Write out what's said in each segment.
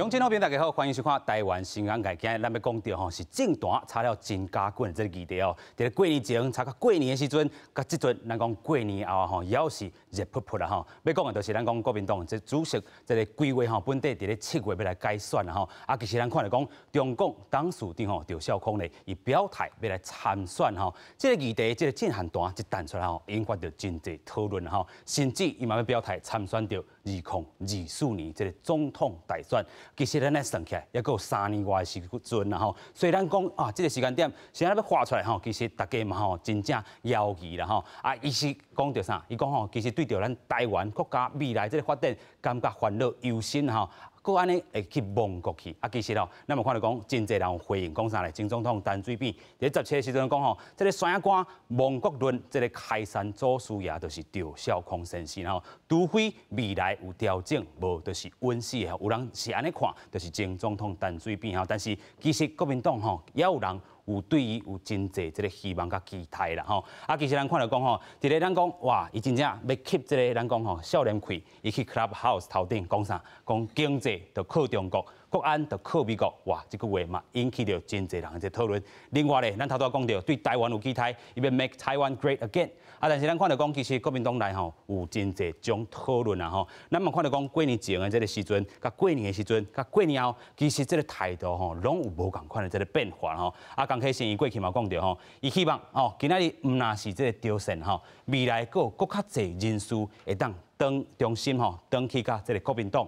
鄉親好朋友大家好，歡迎收看台灣新眼界。今日咱欲講著吼是政壇炒了真加滾的這個議題哦。佇咧過年前，炒到過年的時陣，佮這陣咱講過年後吼，猶是熱噗噗啦吼。欲講的就是咱講國民黨這主席這個規劃吼，本底佇咧7月欲來改選啦吼。啊，其實咱看著講，中共董事長吼趙少康咧，伊表態欲來參選吼。這個議題，這個震撼彈一彈出來吼，引發著真濟討論吼，甚至伊嘛欲表態參選著2024年這個總統大選。其實咱來算起來，猶閣有3年外的時陣啦吼。所以咱講啊，這個時間點，現在欲畫出來吼，其實大家嘛吼真正猶疑啦吼。啊，伊是講著啥？伊講吼，其實對著咱台灣國家未來這個發展，感覺煩惱憂心吼。閣按呢會去亡國去啊！其實哦，咱嘛看著講，真濟人有回應講啥咧？前總統陳水扁佇17的時陣講吼，這個山仔官亡國論，這個開山祖師爺就是趙少康先生吼。除非未來有調整，無就是穩死的。有人是按呢看，就是前總統陳水扁吼。但是其實國民黨吼，也有人有對伊有真濟這個希望佮期待啦吼。啊，其實咱看著講吼，佇咧咱講哇，伊真正欲吸這個咱講吼少年氣，伊去 Clubhouse 頭頂講啥？講經濟就靠中國，國安就靠美國。哇，這句話嘛引起著真濟人的這討論。另外咧，咱頭拄仔講著對台灣有期待，伊欲 make Taiwan great again。啊，但是咱看著講，其實國民黨內吼有真濟種討論啊吼。咱嘛看著講過年前的這個時陣，佮過年的時陣，佮過年後，其實這個態度吼攏有無仝款的這個變化吼。啊，江啟臣伊過去嘛講著吼，伊希望吼今仔日毋若是這個趙先吼，未來閣有閣較濟人士會當當中心吼，轉去佮這個國民黨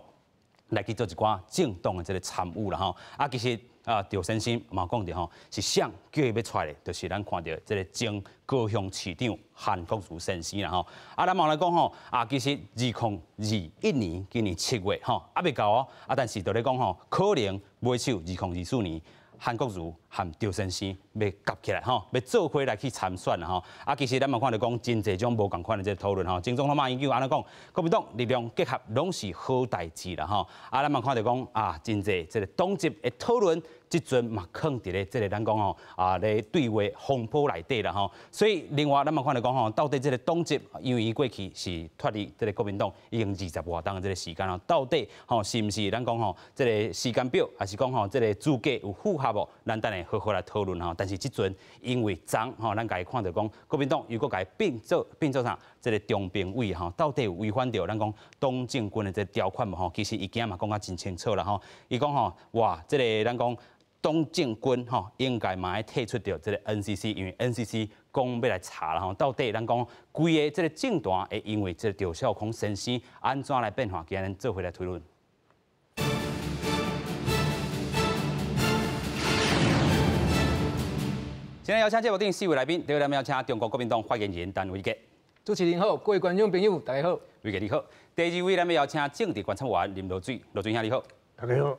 來去做一寡政黨的這個參與啦吼。啊，其實啊，趙先生嘛講著吼，是誰叫伊欲出來的，就是咱看著這個前高雄市長韓國瑜先生啦吼。啊，咱嘛來講吼，啊，其實2021年今年7月吼，猶未到哦。啊，但是就咧講吼，可能尾手2024年，韓國瑜和趙先生欲夾起來吼，欲做伙來去參選啦吼。啊，其實咱嘛看著講真濟種無仝款的這個討論吼。前總統馬英九按呢講，國民黨力量結合攏是好代誌啦吼。啊，咱嘛看著講啊，真濟這個黨籍的討論，這陣嘛囥佇咧這個咱講吼啊咧對話風波內底啦吼。所以另外咱嘛看著講吼，到底這個黨籍，因為伊過去是脫離這個國民黨已經20外冬的這個時間啦，到底吼是毋是咱講吼這個時間表，還是講吼這個資格有符合無？咱等下好好來討論吼。但是這陣因為昨吼，咱共伊看著講，國民黨又閣共伊變做啥？這個中評委吼，到底有違反著咱講黨政軍的這個條款無吼？其實伊今仔嘛講甲真清楚啦吼。伊講吼，哇，這個咱講黨政軍吼，應該嘛愛退出著這個 NCC，因為 NCC 講欲來查啦吼。到底咱講規个這個政壇會因為這個趙少康先生按怎來變化？今仔咱做伙來推論。今日邀請節目頂四位來賓，第一位咱邀請中國國民黨發言人陳維傑。主持人好，各位觀眾朋友大家好。維傑你好。第二位咱要邀請政治觀察員林濁水，濁水兄你好。大家好。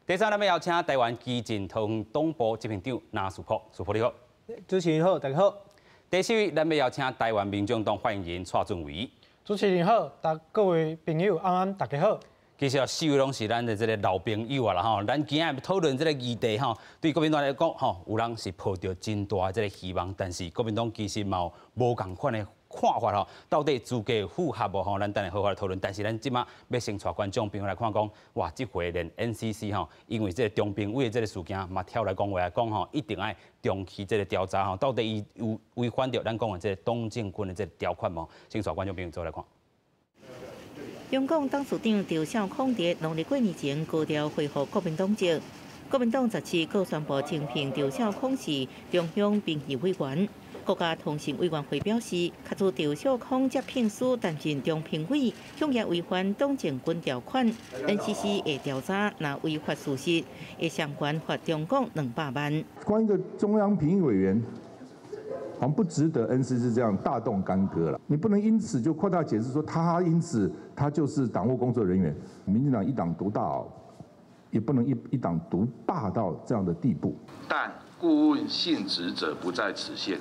第三，咱要邀請台灣基進桃園黨部執行長林樹甫，樹甫你好。主持人好，大家好。第四位，咱要邀請台灣民眾黨發言人蔡俊維。主持人好，大各位朋友安安，大家好。其實四位攏是咱的這個老朋友啊啦吼，咱今仔日討論這個議題吼，對國民黨來講吼，有人是抱著真大的這個希望，但是國民黨其實嘛有無仝款的看法吼，到底資格符合無吼？咱等下好好來討論。但是咱這馬欲先帶觀眾朋友來看講，哇，這回連 NCC 吼，因為這個中評委的這個事件嘛跳來講話來講吼，一定愛長期這個調查吼，到底伊有違反著咱講的這個黨政軍的這個條款無？先帶觀眾朋友做來看。中共董事長趙少康佇農曆過年前高調恢復國民黨籍。國民黨17閣宣布徵聘趙少康是中央評議委員。國家通信委員會表示，假使趙少康接聘書擔任中評委，恐驚違反黨政軍條款，NCC 會調查，若違法屬實，會相關罰中共200萬。關一個中央評議委員，好像不值得 NCC 這樣大動干戈了。你不能因此就擴大解釋說他因此他就是黨務工作人員。民進黨一黨獨大，也不能一黨獨霸到這樣的地步。但顧問性質者不在此限。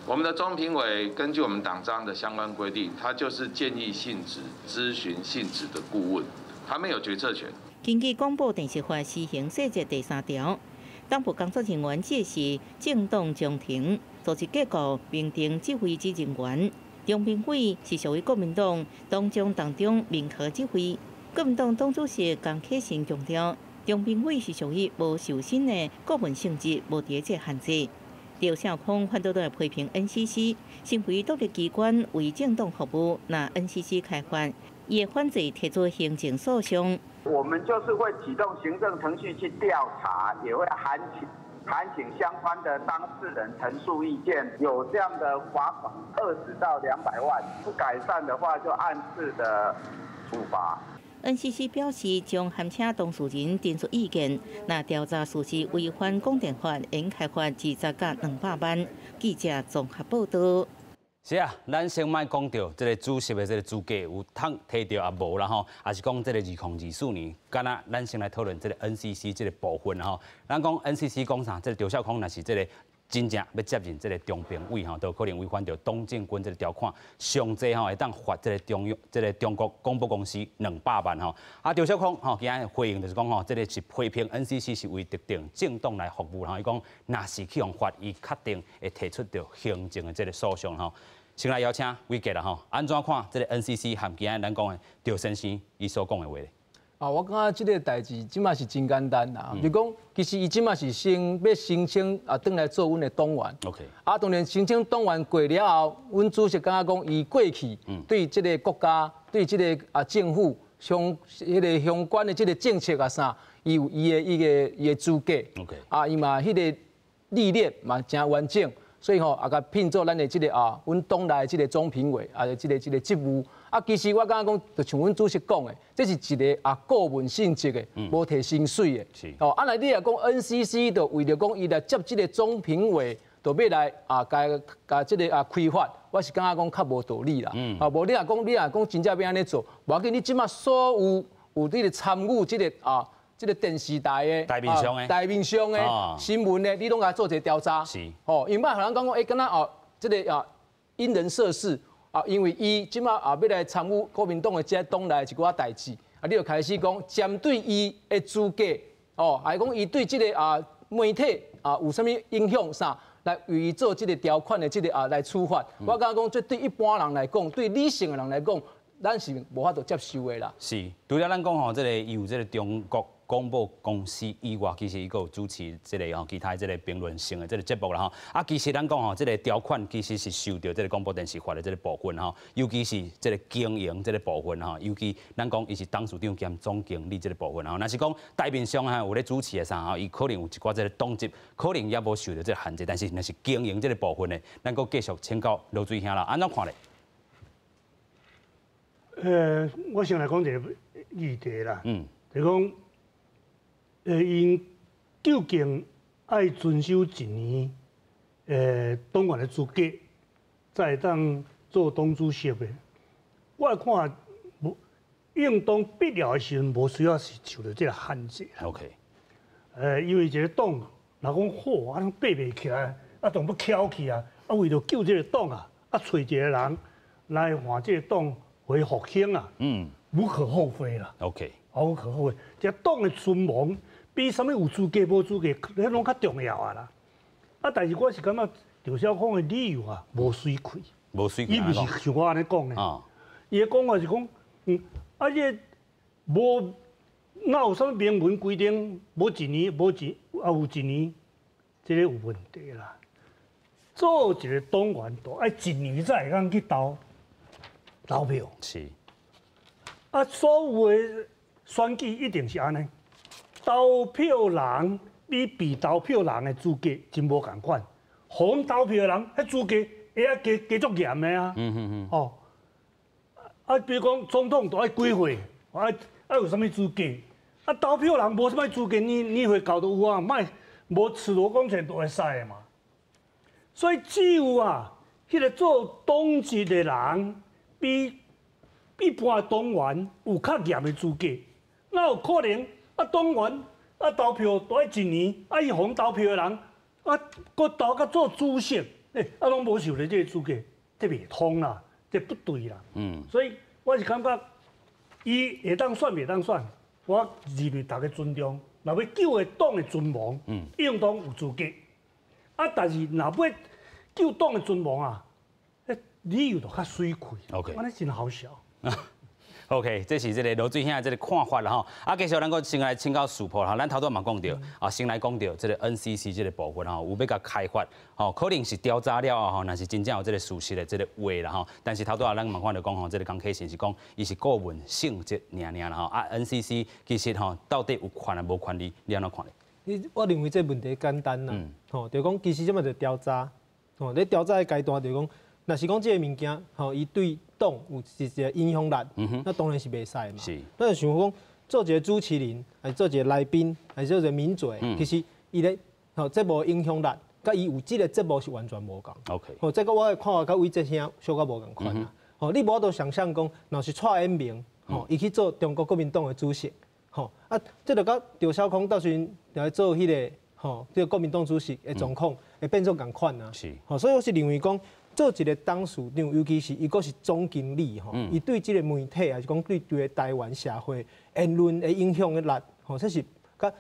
我們的中評委根據我們黨章的相關規定，他就是建議性質、諮詢性質的顧問，他沒有決策權。根據廣播電視法施行細則第三條，黨部工作人員只是政黨中庭組織結構、評定指揮之人員，中評委是屬於國民黨黨章當中明確指揮。國民黨黨主席江啟臣強調，中評委是屬於無受薪的顧問性質，無佇這限制。趙少康反倒來批評 NCC 身為獨立機關為政黨服務，若 NCC 開罰，伊會反制提出行政訴訟。我們就是會啟動行政程序去調查，也會函請相關的當事人陳述意見，有這樣的罰款20到200萬，不改善的話就按次的處罰。 NCC 表示將函請當事人陳述意見，若調查屬實違反廣電法，應開罰20到200萬。記者綜合報道。是啊，咱先莫講著這个主席的這个資格有通提著抑無啦吼，抑是講這个2024年，敢若咱先來討論這个 NCC 這个部分吼。咱講 NCC 講啥？這个趙少康若是這个真正欲接任這个中評委吼，都可能違反著黨政軍這个條款，上濟吼會當罰這个中央、這个中國廣播公司200萬吼。啊，趙少康吼今仔回應就是講吼，這个是批評 NCC 是為特定政黨來服務吼。伊講若是去予罰，伊確定會提出著行政的這个訴訟吼。先來邀請偉傑啦吼，按怎看這个 NCC 和今仔咱講的趙先生伊所講的話咧？啊，我感覺這个代誌這馬是真簡單啦，就講其實伊這馬是先欲申請啊，轉來做阮的黨員。 啊，當然申請黨員過了後，阮主席感覺講，伊過去對這个國家、對這个啊政府相彼个相關的這个政策啊啥，伊有伊的資格。 啊，伊嘛彼个歷練嘛誠完整。所以吼，也共聘做咱的這个啊，阮黨內這个總評委啊，這个職務。啊，其實我感覺講，就像阮主席講的，這是一个啊顧問性質的，無提薪水的。哦，啊，若你若講 NCC 就為著講伊來接這个總評委，就欲來啊，共共這个啊開罰，我是感覺講較無道理啦。啊，無你若講真正欲按呢做，無要緊，你這馬所有有佇咧參與這个啊。這个電視台的台面上的台面上的新聞的，你攏共做一个調查。哦，因為莫予人講講，欸，敢若哦，這个啊𪜶人設事啊，因為伊這馬啊欲來參與國民黨的這黨內一寡代誌，啊，你就開始講針對伊的資格，哦，還講伊對這个啊媒體啊有啥物影響啥，來為伊做這个條款的這个啊來處罰。我感覺講，這對一般人來講，對理性的人來講，咱是無法度接受的啦。是，除了咱講吼，這个伊有這个中國廣播公司以外，其實伊閣有主持這个吼其他這个評論性的這个節目啦吼。啊，其實咱講吼，這个條款其實是受著這个廣播電視法的這个部分吼，尤其是這个經營這个部分吼，尤其咱講伊是董事長兼總經理這个部分吼。若是講台面上哈有咧主持的啥吼，伊可能有一寡這个黨職，可能也無受著這个限制，但是若是經營這个部分的，咱閣繼續請教羅水兄啦，按怎看咧？我先來講一個議題啦，就講，𪜶究竟愛遵守一年，黨員的資格，才會當做黨主席的。我看無應當必要的時陣，無需要是受著這个限制啦。 因為一个黨，若講好，啊，攏爬袂起來，啊，當欲翹起啊，啊，為著救這个黨啊，啊，揣一個人來換這个黨回復興啊，無可厚非啦。 無可厚非。這黨的存亡比啥物有資格無資格，彼攏較重要啊啦。啊，但是我是感覺趙少康的理由啊，無媠氣。無媠氣。伊毋是像我按呢講的。伊的講法是講，啊，這無哪有啥物明文規定，無一年，無一啊有一年，這個有問題啦。做一个黨員，都愛一年才會當去投票。啊，所有的選舉一定是按呢，投票人比被投票人的資格真無仝款，予阮投票的人，彼資格會啊加加足嚴的啊。哦，啊，比如講總統都愛幾歲，愛有啥物資格？啊，投票人無啥物資格，年歲到都有啊，莫無赤裸講出就會使的嘛。所以只有啊，彼个做黨職的人比一般黨員有較嚴的資格，哪有可能啊？黨員啊投票都愛一年，啊伊予阮投票的人啊，閣投甲做主席，欸，啊攏無受著這个資格，這袂通啦，這不對啦。所以我是感覺，伊會當選袂當選，我認為大家尊重。若欲救個黨的存亡，應當有資格。啊，但是若欲救黨的存亡啊，彼理由就較媠氣。 OK。按呢真好笑。OK，這是這个羅水兄這个看法啦吼。啊，繼續咱閣先來請教樹婆啦。咱頭拄嘛講著，啊，先來講著這个 NCC 這个部分吼，有欲共開罰，吼，可能是調查了後吼，若是真正有這个事實的這个話啦吼。但是頭拄仔咱嘛看著講吼，這个江啟臣是講，伊是顧問性質爾爾啦吼。啊，NCC 其實吼，到底有權抑無權利，你按怎看咧？你我認為這問題簡單啦，吼，就講其實這嘛就調查，吼，咧調查的階段就講，若是講這个物件，吼，伊對黨有一個影響力，那當然是袂使嘛。咱就想講，做一個主持人，還是做一個來賓，還是做一個名嘴，其實伊咧吼節目影響力，佮伊有這个節目是完全無仝。 吼，這個我的看法佮偉哲兄小可無仝款啦。吼，你無法度想象講，若是蔡英文，吼，伊去做中國國民黨的主席，吼，啊，這就佮趙少康到時陣來做彼个吼，這個國民黨主席的狀況會變做仝款啊。吼，所以我是認為講，做一個董事長，尤其是伊閣是總經理吼，伊對這個媒體，還是講對對台灣社會言論的影響的力，吼，這是佮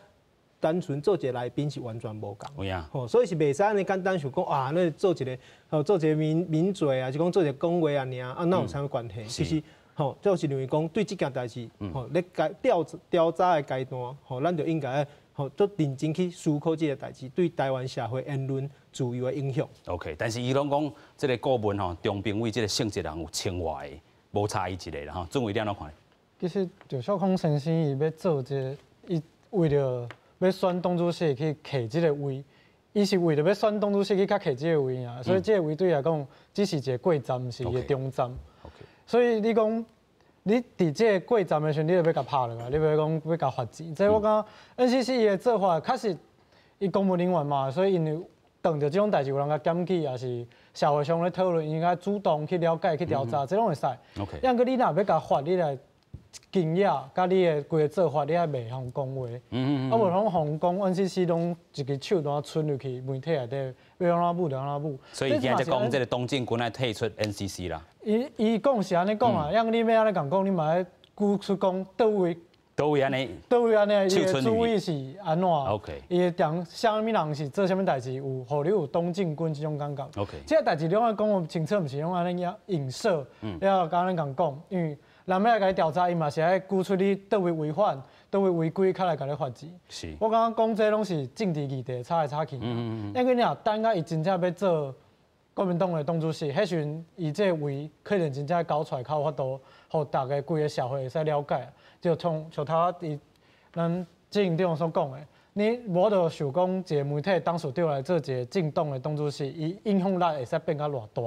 單純做一個來賓是完全無仝。吼，所以是袂使按呢簡單想講啊，那做一個吼，做一個名嘴啊，是講做一個講話啊爾，啊，哪有啥物關係？其實吼，這是認為講對這件代誌，吼，咧調查的階段，吼，咱就應該吼，足認真去思考這個代誌對台灣社會言論自由的影響。 OK，但是伊攏講這个顧問吼，中評委這个性質人有千外个，無差伊一个啦吼。俊偉你按怎看？其實趙少康先生伊欲做這个，伊為著欲選黨主席去摕這个位，伊是為著欲選黨主席去較摕這个位啊，所以這个位對伊來講只是一個過站，毋是伊的終站。 所以你講，你佇這個過站的時陣，你就欲共拍落來，你欲講欲共罰錢。這我感覺 NCC 伊的做法確實，伊公務人員嘛，所以因為當著這種代誌有人共檢舉，抑是社會上咧討論，應該主動去了解、去調查，這攏會使。抑毋過你若欲共罰，你來金額，佮你的規个做法，你愛袂予人講話。啊，無講予人講 NCC 攏一支手攏伸入去媒體內底，欲按怎舞就按怎舞。所以今日講這个董進軍愛退出 NCC 啦。伊講是按呢講啊，抑你欲按呢共講，你嘛愛舉出講佗位。佗位按呢？佗位按呢？伊的主意是按怎？ ？OK。伊的踮啥物人是做啥物代誌，有予你有董進軍這種感覺。 OK。這个代誌攏愛講清楚，毋是攏按呢影射。你要按呢共講，因為人欲來共你調查，伊嘛是愛舉出你佗位違反、佗位違規，較來共你罰錢。我感覺講這攏是政治議題，吵來吵去。因為你若等到伊真正欲做國民黨的黨主席，彼時陣伊這个位可能真正交出來，較有法度，予大家規个社會會使了解。就像像頭仔佇咱執行長所講的，你無法度想講一個媒體董事長來做一個政黨的黨主席，伊影響力會使變甲偌大。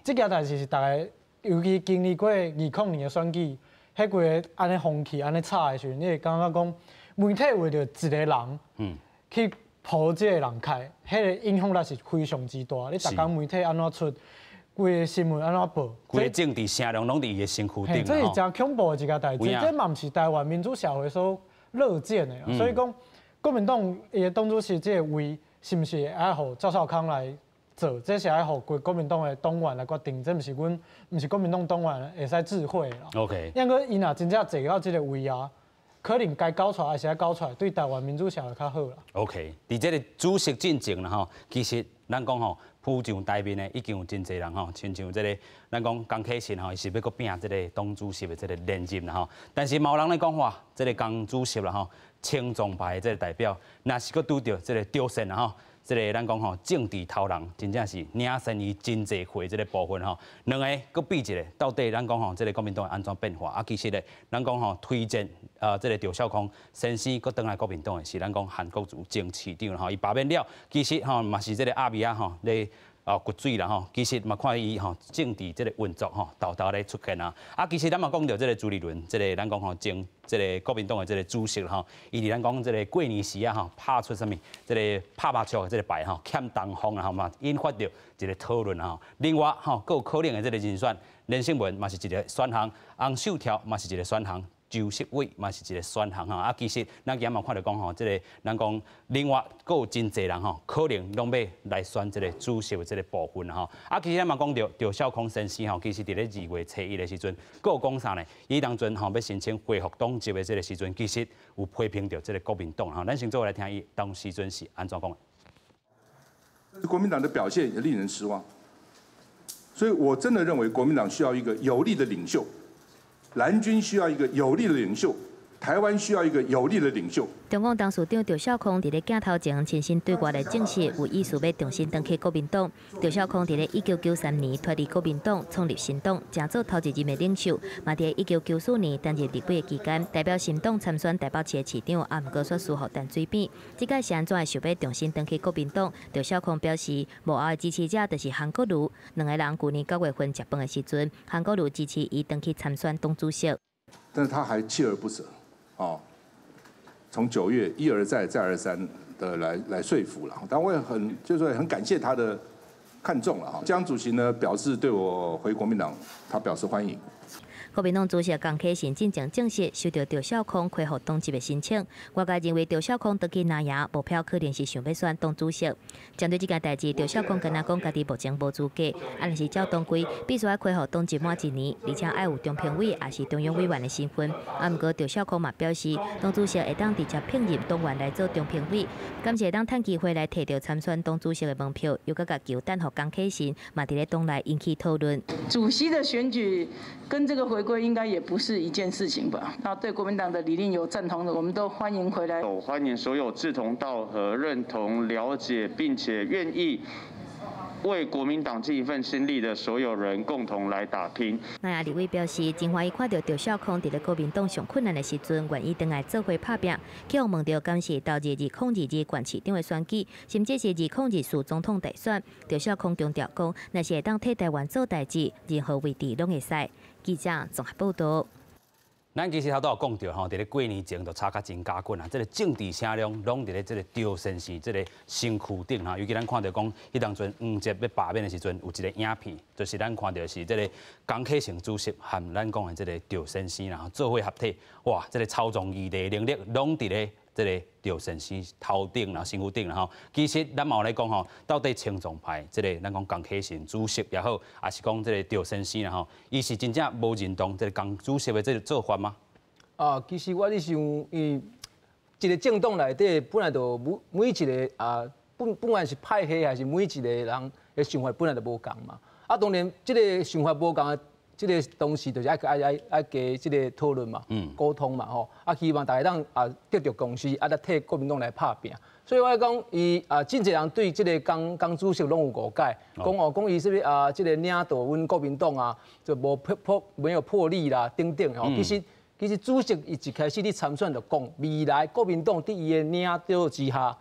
這件代誌是大家，尤其經歷過20年的選舉，彼規个按呢風氣按呢吵的時陣，你會感覺講媒體為著一個人，去抱這个人開，彼个影響力是非常之大。你逐工媒體按怎出，規个新聞按怎報，規个政治聲量攏佇伊的身軀頂。這是誠恐怖的一件代誌，這嘛毋是台灣民主社會所樂見的。所以講，國民黨伊的黨主席這个位，是毋是愛予趙少康來做？這是愛予規國民黨的黨員來決定，這毋是阮，毋是國民黨黨員會使置喙啦。 抑閣伊若真正坐到這个位啊，可能該交出來，還是愛交出來，對台灣民主社會較好啦。 OK，佇這个主席進前啦吼，其實咱講吼，浮上台面的已經有真濟人吼，親像這个咱講江啟臣吼，伊是欲閣拼這个黨主席的這个連任啦吼。但是嘛有人咧講話，這个江主席啦吼，青壯派的這个代表，若是閣拄著這个張善啦吼，這个咱講吼，政治頭人真正是領先伊真濟歲這个部分吼，兩个閣比一个，到底咱講吼，這个國民黨會按怎變化？啊，其實咧，咱講吼，推薦這个趙少康先生閣轉來國民黨的是咱講韓國瑜前市長吼，伊罷免了，其實吼嘛是這个鴨米仔吼咧掘水啦吼，其實嘛看伊吼政治這个運作吼，沓沓咧出現啊。啊，其實咱嘛講著這个朱立倫，這个咱講吼前這个國民黨的這个主席吼，伊佇咱講這个過年時啊吼，拍出啥物？這个拍麻將的這个牌吼，欠東風啦吼嘛，引發著一个討論吼。另外吼，閣有可能的這个人選，連勝文嘛是一个選項，洪秀柱嘛是一个選項。周錫瑋嘛是一个選項吼，啊，其實咱今仔嘛看著講吼，這个咱講另外閣有真濟人吼，可能攏欲來選這个主席的這个部分吼。啊，其實咱嘛講著趙少康先生吼，其實佇咧2月初1的時陣，閣有講啥呢？伊當陣吼欲申請恢復黨籍的這个時陣，其實有批評著這个國民黨吼。咱先做伙來聽伊當時陣是按怎講的。國民黨的表現也令人失望，所以我真的認為國民黨需要一個有力的領袖。藍軍需要一個有力的領袖，台灣需要一個有力的領袖。中共董事長趙少康佇咧鏡頭前親身對外來證實，有意思欲重新轉去國民黨。趙少康佇咧1993年脫離國民黨，創立新黨，成做頭一任的領袖。嘛佇1994年擔任立委的期間，代表新黨參選台北市的市長，啊毋過煞輸予陳水扁。這擺是按怎會想欲重新轉去國民黨？趙少康表示，幕後的支持者就是韓國瑜。兩个人舊年9月份食飯的時陣，韓國瑜支持伊轉去參選黨主席。但是他還鍥而不捨，哦。從9月一而再再而三的來說服了，但我也很就是很感謝他的看重了哈。江主席呢表示對我回國民黨，他表示歡迎。國民黨主席江啟臣進前證實收到趙少康恢復黨籍的申請，外界認為趙少康轉去藍營無票可能是想欲選黨主席。針對這件代誌，趙少康敢若講家己目前無資格，啊若是照黨規，必須愛恢復黨籍滿一年，而且愛有中評委抑是中央委員的身份。啊，毋過趙少康嘛表示，黨主席會當直接聘任黨員來做中評委，敢是會當趁機會來提著參選黨主席的門票，又閣共球擲予江啟臣，嘛佇咧黨內引起討論。主席的選舉跟這個回歸應該也不是一件事情吧？那對國民黨的理念有贊同的，我們都歡迎回來。我歡迎所有志同道合、認同、了解並且願意為國民黨盡一份心力的所有人，共同來打拼。那立委表示，真歡喜看到趙少康佇咧國民黨上困難的時陣，願意轉來做伙拍拚。去予問著敢是投入2022縣市長的選舉，甚至是2024總統大選，趙少康強調講，若是會當替台灣做代誌，任何位置攏會使。記者綜合報道。咱其實頭拄有講著吼，佇咧過年前就吵甲真加緊啊！這个政治聲量攏佇咧這个趙先生這个身軀頂吼，尤其咱看著講，彼當陣黃捷欲罷免的時陣，有一个影片，就是咱看著是這个江啟臣主席和咱講的這个趙先生啦，做伙合體，哇！這个操縱議題能力攏佇咧這个趙先生頭頂啦、身軀頂啦吼。其實咱嘛有來講吼，到底青壯派這个咱講江啟臣主席也好，抑是講這个趙先生啦吼，伊是真正無認同這个江主席的這个做法嗎？啊，其實我咧想，伊一个政黨內底本來就每一个啊，不管是派系還是每一个人的想法本來就無仝嘛。啊，當然這个想法無仝的這个東西，就是愛愛愛愛加這个討論嘛，溝通嘛吼。啊，希望大家當啊得著共識，啊，來替國民黨來拍拚。所以我講，伊啊，真濟人對這个江江主席攏有誤解，講哦，講伊啥物啊，這个領導阮國民黨啊，就無魄魄沒有魄力啦，等等吼。其實主席伊一開始佇參選就講，未來國民黨佇伊的領導之下，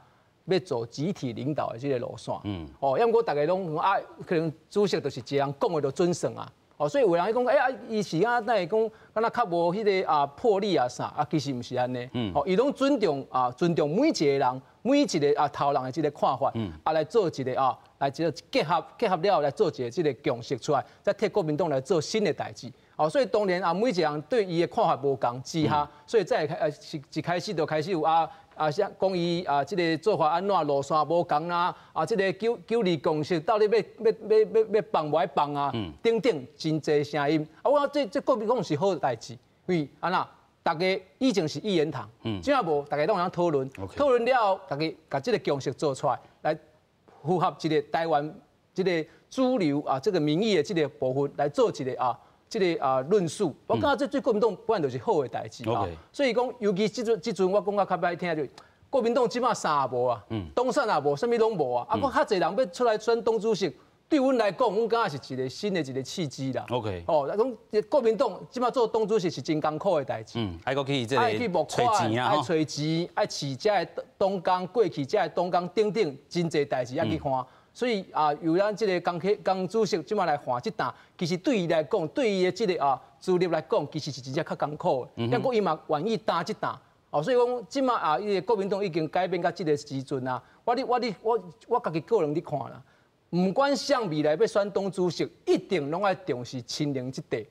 欲走集體領導的這个路線。哦，抑毋過大家攏啊，可能主席就是一個人講的就準算啊。哦，所以有人講，欸啊，伊是啊，哪會講，敢若較無彼个啊魄力啊啥？啊，其實毋是按呢。哦，伊攏尊重啊，尊重每一个人，每一个啊頭人的這个看法，啊來做一个啊，來一个結合了後來做一个這个共識出來，再替國民黨來做新的代誌。哦，所以當然啊，每一個人對伊的看法無仝之下，所以才會是一開始就開始有啊啊，像講伊啊，這个做法按怎路線無仝啦，啊，這个九二共識到底欲欲欲欲欲放無愛放啊，等等，真濟聲音。啊，我感覺這國民黨是好代誌，因為按怎，大家以前是一言堂，這下無，大家攏會當討論，討論了後，大家共這个共識做出來，來符合這个台灣這个主流啊，這个民意的這个部分來做一个啊。這个啊論述，我感覺這對國民黨本來就是好的代誌啊。所以講，尤其這陣我講較較歹聽就，國民黨這馬啥也無啊，黨產也無，啥物攏無啊。啊，閣較濟人欲出來選黨主席，對阮來講，阮感覺是一个新的一个契機啦。 哦，講國民黨這馬做黨主席是真艱苦的代誌。愛閣去這个揣錢啊，愛揣錢，愛飼遮的黨工，過去遮的黨工等等，真濟代誌愛去看。所以啊，由咱這个江啟江主席這馬來換這擔，其實對伊來講，對伊的這个啊資歷來講，其實是真正較艱苦的。抑閣伊嘛願意擔這擔，哦，所以講這馬啊，伊个國民黨已經改變到這个時陣啊。我咧我咧我我家己個人咧看啦，毋管誰未來欲選黨主席，一定攏愛重視青年這塊。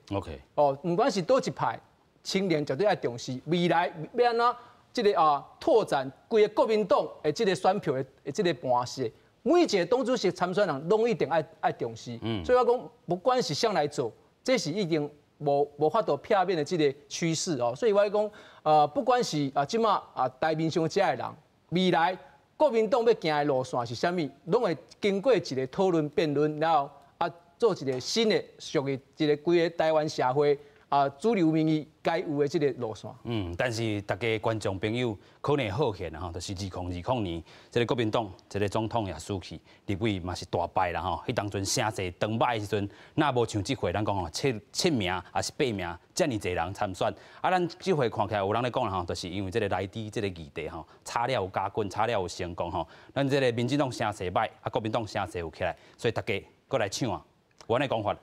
哦，毋管是佗一派，青年絕對愛重視。未來欲按怎這个啊拓展規个國民黨的這个選票的這个盤勢。每一个黨主席參選人，攏一定愛愛重視。所以我講，不管是誰來做，這是已經無法度避免的這个趨勢哦。所以我講，不管是啊，這馬啊台面上遮的人，未來國民黨欲行的路線是啥物，攏會經過一个討論辯論，然後啊做一个新的屬於一个規个台灣社會啊主流民意該有的這個路線。但是大家觀眾朋友可能會好奇啦吼，就是2020年，這個國民黨這個總統也輸去，立委嘛是大敗啦吼。彼當陣聲勢當歹的時陣，若無像這回咱講吼七名抑是八名遮爾濟人參選，咱這回看起來有人咧講啦吼，就是因為這個萊豬這個議題吼，炒了有加滾，炒了有成功吼。咱這個民進黨聲勢歹，國民黨聲勢有起來，所以大家閣來搶啊，有按呢講法。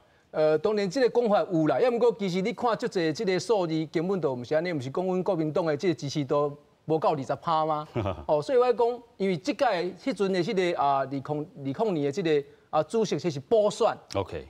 當然這個講法有啦，抑毋過其實你看足濟這個數字根本就毋是按呢，毋是講阮國民黨的這個支持度無夠20%嗎？哦，所以我講，因為這屆彼陣的這個2020年的這個主席這是補選。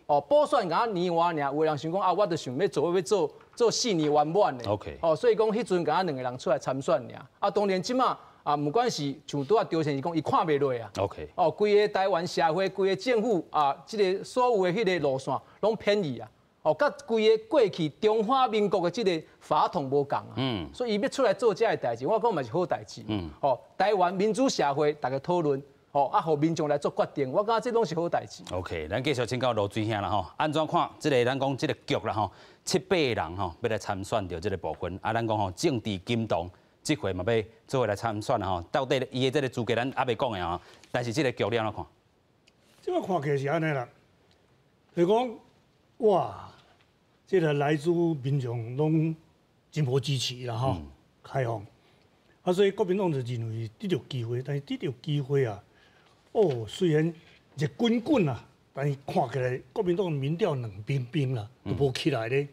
哦，補選敢若年外爾，有的人想講啊，我就想欲做欲做做4年圓滿的。 哦，所以講彼陣敢若兩個人出來參選爾。當然這馬毋管是像拄仔張先生講，伊看袂落啊。 哦，規个台灣社會，規个政府啊，這個所有的彼個路線攏偏移啊。哦，佮規个過去中華民國的這個法統無仝啊。所以伊欲出來做這个代誌，我講嘛是好代誌。哦，台灣民主社會，大家討論，哦，予民眾來做決定，我感覺這攏是好代誌。 OK，咱繼續請教羅水兄啦吼，按怎看這個咱講這個局啦吼，七八个人吼欲來參選著這個部分，咱講吼政治金童。這回嘛欲做伙來參選吼，到底伊的這個資格咱猶未講的吼，但是這個局你按怎看？這個看起來是按呢啦，就講哇，這個萊豬民眾攏真無支持啦吼，開放，所以國民黨就認為得著機會，但是得著機會啊，哦，雖然熱滾滾啊，但是看起來國民黨民調冷冰冰啦，都無起來咧，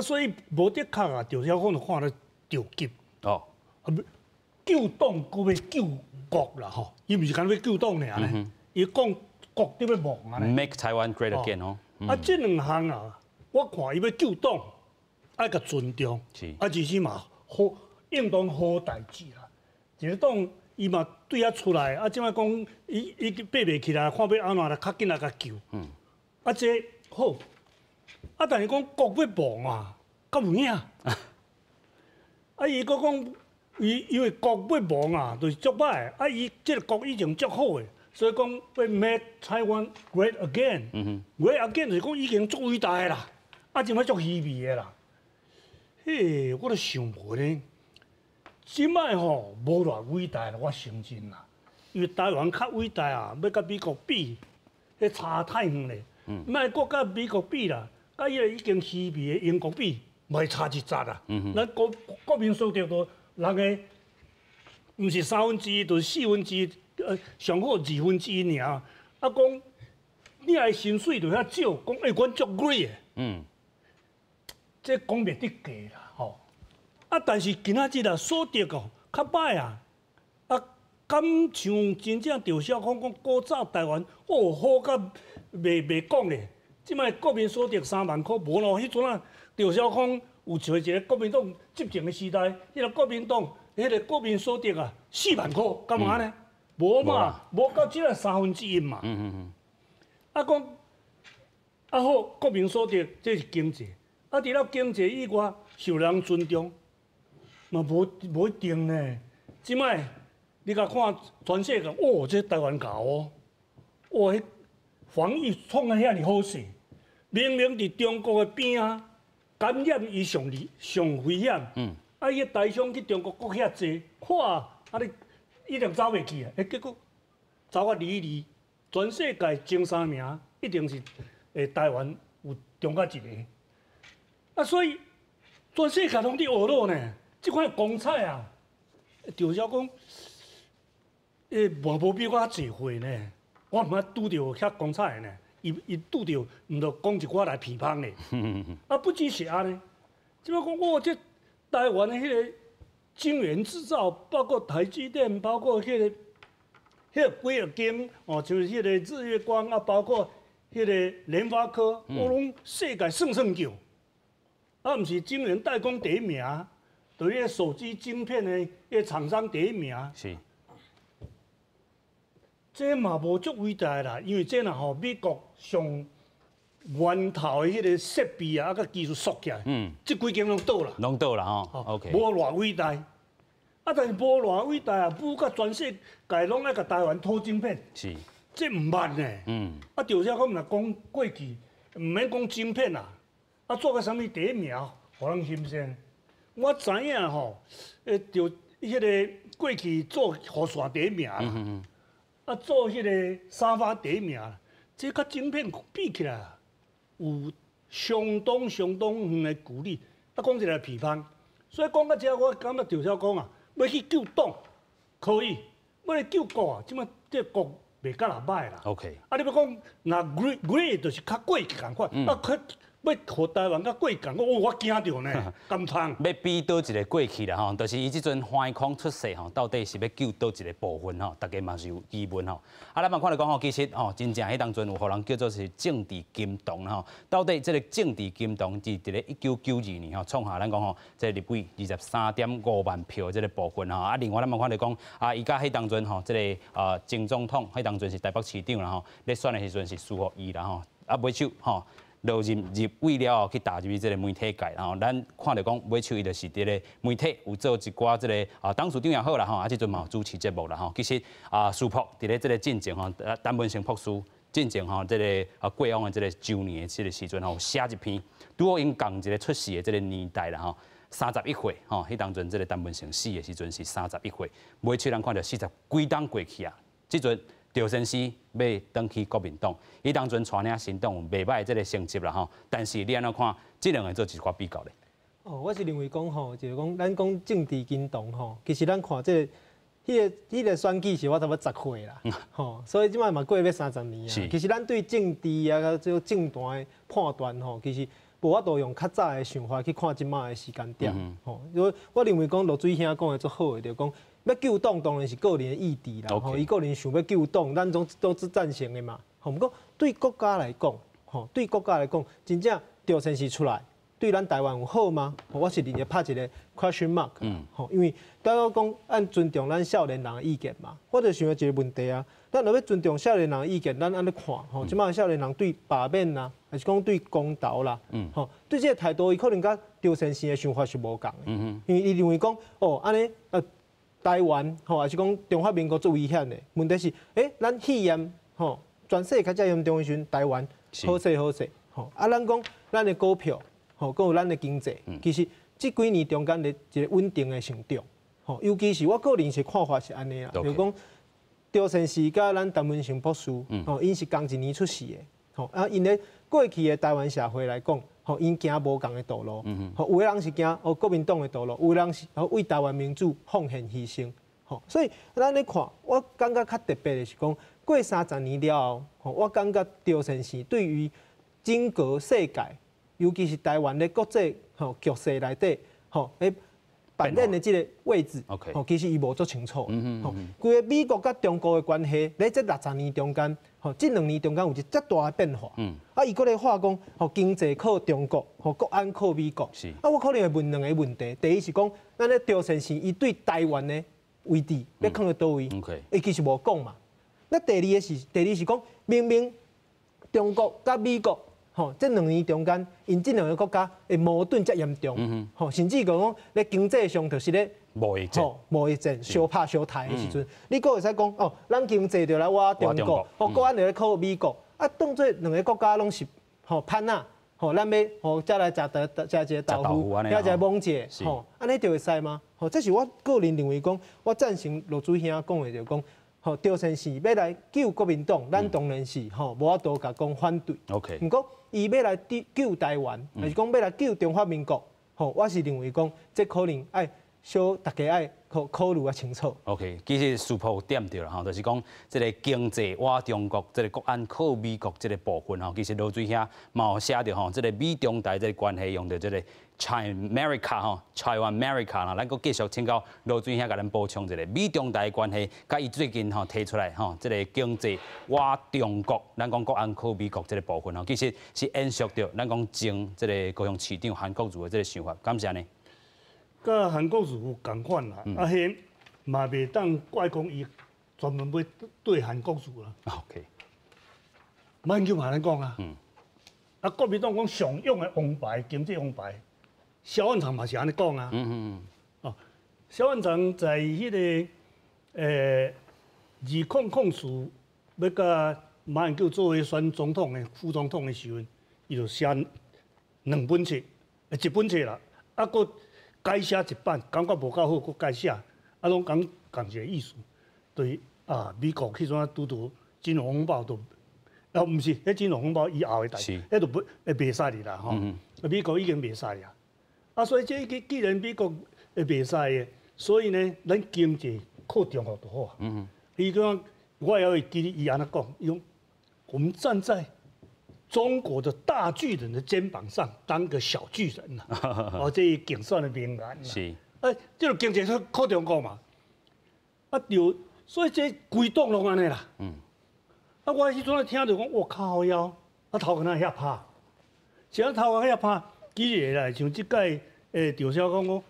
所以無的確啊，趙少康就看得著急。哦，救黨閣欲救國啦吼，伊毋是干焦欲救黨爾呢，伊講國都欲亡啊。 Make Taiwan great again 哦。這兩項啊，我看伊欲救黨，愛共尊重，而且嘛好，應當好代誌啦。一個黨伊嘛對遐出來，這擺講伊伊爬袂起來，看欲按怎來較緊來共救。這好，但是講國欲亡啊，敢有影？伊閣講，伊因為國欲亡啊，就是足歹。伊這個國已經足好的，所以講欲 make Taiwan great again。great again 就是講已經足偉大的啦，這擺足虛偽的啦。嘿，我都想無呢。這擺吼無偌偉大啦，我承認啦。因為台灣較偉大啊，欲佮美國比，彼差太遠咧。莫閣佮美國比啦，佮彼個已經虛偽的英國比。嘛差一截啊！咱國國民所得都人的，毋是1/3，就是1/4，上好1/2爾。講你的薪水就遐少，講欸，阮足 great 的。這講袂得假啦，吼。但是今仔日啊，所得哦較歹啊。敢像真正趙少康講古早台灣哦好甲袂袂講咧，這擺國民所得3萬箍無咯，彼陣啊。趙少康有像一個國民黨執政的時代，彼個國民黨，彼個國民所得啊，4萬箍，敢有按呢？無嘛，無到這個1/3嘛。講，好，國民所得這是經濟，除了經濟以外，受人尊重，嘛無無一定呢。這擺你共看全世界，哦，這台灣𠢕哦，哦，彼防疫創啊遐爾好勢，明明佇中國的邊仔。感染伊上厲上危險，伊個台商去中國閣遐濟，哇！你一定走袂去啊！結果走啊離離，全世界前三名一定是台灣有中國一個。所以全世界攏佇學囉呢，這款光彩啊，趙少康，嘛無比我較濟歲呢，我毋捌拄著遐光彩的呢。伊伊拄著，毋著講一寡來批判咧。不只是按呢，這擺講哦，這台灣的彼個晶圓製造，包括台積電，包括彼個彼個幾個間哦，像彼個日月光啊，包括彼個聯發科，我攏世界算算叫。毋是晶圓代工第一名，對彼個手機晶片的彼個廠商第一名。這嘛無足偉大啦，因為這若吼美國上源頭的彼個設備啊，佮技術鎖起來，這幾間攏倒啦，攏倒啦吼。OK，無偌偉大，但是無偌偉大啊，舞甲全世界攏愛共台灣討晶片，這毋捌呢。趙少康若講過去，毋免講晶片啦，啊，做个啥物第一名，予人欣羡。我知影吼，就彼个过去做雨伞第一名啦，啊，做彼个沙发第一名，这佮晶片比起来，有相当相当远的距离。啊，讲一个批判，所以讲到遮，我感觉赵少康啊，欲去救党可以，欲来救国啊，这摆这国袂甲若䆀啦。 啊，你欲讲若 great 就是較過去仝款，啊，較欲予台灣佮過去仝，我驚著呢，敢通？欲比佗一个過去啦吼，就是伊這陣橫空出世吼，到底是欲救佗一个部分吼，大家嘛是有疑問吼。啊，咱嘛看著講吼，其實吼，真正彼當陣有予人叫做是政治金童吼，到底這个政治金童佇咧1992年吼，創下咱講吼，這個立委23.5萬票的這个部分吼。啊，另外咱嘛看著講啊，伊佮彼當陣吼，這个前總統彼當陣是台北市長啦吼，咧選的時陣是輸予伊啦吼，啊，尾手吼，落任入位了後，去踏入去這个媒體界，吼，咱看著講尾手伊就是佇咧媒體有做一寡這个董事長也好啦吼，啊，這陣嘛有主持節目啦吼。其實啊，師傅佇咧這个進前吼，陳文成博士進前吼，這个過往的這个周年的這個時陣吼，寫一篇，拄好𪜶仝一个出世的這个年代啦吼，31歲吼，彼當陣這个陳文成死的時陣是31歲，尾手咱看著40幾冬過去啊，這陣。趙先生欲轉去國民黨，伊當陣帶領新黨有袂䆀這个成績啦吼，但是你按怎看？這兩个做一寡比較咧？哦，我是認為講吼，就是講咱講政治金童吼，其實咱看這個、彼個選舉是我差不多10歲啦，吼，所以這擺嘛過欲30年啊。其實咱對政治啊，這個政壇的判斷吼，其實無法度用較早的想法去看這擺的時間點，吼。我認為講羅水兄講的足好的，就講。欲救黨當然是個人的意志啦，吼，伊個人想欲救黨，咱總都是贊成的嘛。吼，毋過對國家來講，吼，對國家來講，真正趙先生出來，對咱台灣有好嗎？我是認為拍一個 question mark。吼，因為拄仔講按尊重咱少年人的意見嘛，我就想著一個問題啊，咱若欲尊重少年人的意見，咱按呢看，吼，這擺少年人對罷免啦，還是講對公投啦，吼，對這個態度，伊可能佮趙先生的想法是無仝的。因為伊認為講，哦，按呢，台灣吼，還是講中華民國足危險的。問題是，咱肺炎吼，全世界較嚴重的時陣，台灣好勢好勢吼。啊，咱講咱的股票吼，閣有咱的經濟，其實這幾年中間的一个穩定的成長吼。尤其是我個人是看法是按呢啦，就是講趙先生佮咱陳文成博士吼，𪜶是仝一年出世的吼。啊，𪜶咧過去的台灣社會來講，吼，𪜶行無仝的道路，吼，有的人是行哦國民黨的道路，有的人是為台灣民主奉獻犧牲，吼，所以咱咧看，我感覺較特別的是講，過30年了後，吼，我感覺趙先生對於整個世界，尤其是台灣的國際吼局勢內底，吼，扮演的這个位置，吼，其實伊無足清楚。吼，規个美國佮中國的關係，咧這60年中間，吼，這2年中間有一遮大的變化。啊，伊閣咧話講，吼，經濟靠中國，吼，國安靠美國。啊，我可能會問兩個問題。第一是講，咱咧趙先生伊對台灣的位置欲囥佇佗位？伊其實無講嘛。那第二是講，明明中國佮美國，吼，這2年中間，𪜶這兩个國家的矛盾遮嚴重，吼，甚至講咧經濟上就是咧貿易戰，貿易戰相拍相刣的時陣，你閣會使講哦，咱經濟就來倚中國，哦，國安就來靠美國，啊，當做兩个國家攏是吼叛仔，吼，咱欲吼遮來食豆食一个豆腐，遐食摸一下，吼，按呢就會使嗎？吼，這是我個人認為講，我贊成羅水兄講的，就講。吼，趙先生欲來救國民黨，咱當然是吼無法度共講反對。 毋過伊欲來救台灣，還是講欲來救中華民國，吼，我是認為講這可能愛小大家愛考慮較清楚。 OK，其實師傅有點著啦吼，就是講這个經濟倚中國，這个國安靠美國這个部分吼，其實羅水兄嘛有寫著吼，這个美中台這个關係用著這个 Chimerica 吼，Chimerica 啦，咱閣繼續請教羅水兄，共咱補充一下美中台關係，佮伊最近吼提出來吼，這个經濟倚中國，咱講國安靠美國這个部分吼，其實是延續著咱講前這个高雄市長韓國瑜的這个想法，敢是按呢？佮韓國瑜有仝款啦，啊，彼嘛袂當怪講伊專門欲對韓國瑜啦。 馬英九嘛按呢講啊。啊，國民黨講上勇的王牌，經濟王牌，蕭萬長嘛是按呢講啊。哦，蕭萬長在彼个2004欲佮馬英九做伙選總統的副總統的時陣，伊就寫两本册，一本册啦，啊，阁改写一版，感觉无够好，阁改写，啊，拢讲仝一个意思，就是啊，美国彼阵拄著金融风暴都，啊，毋是，彼金融风暴以后的代志，彼都不会袂使哩啦吼，美国已经袂使啊，啊，所以这既然美国会袂使的，所以呢，咱经济靠中国就好啊。伊讲，我也会记得伊按呢讲，伊讲，我们站在中国的大巨人的肩膀上当个小巨人呐，哦，这是竞选的名言。哎，这个经济是靠中国嘛，啊对，所以这规党拢按呢啦。啊，我彼阵听著讲，我靠腰，啊头壳哪遐拍，是按头壳遐拍，其实来像这届赵少康讲，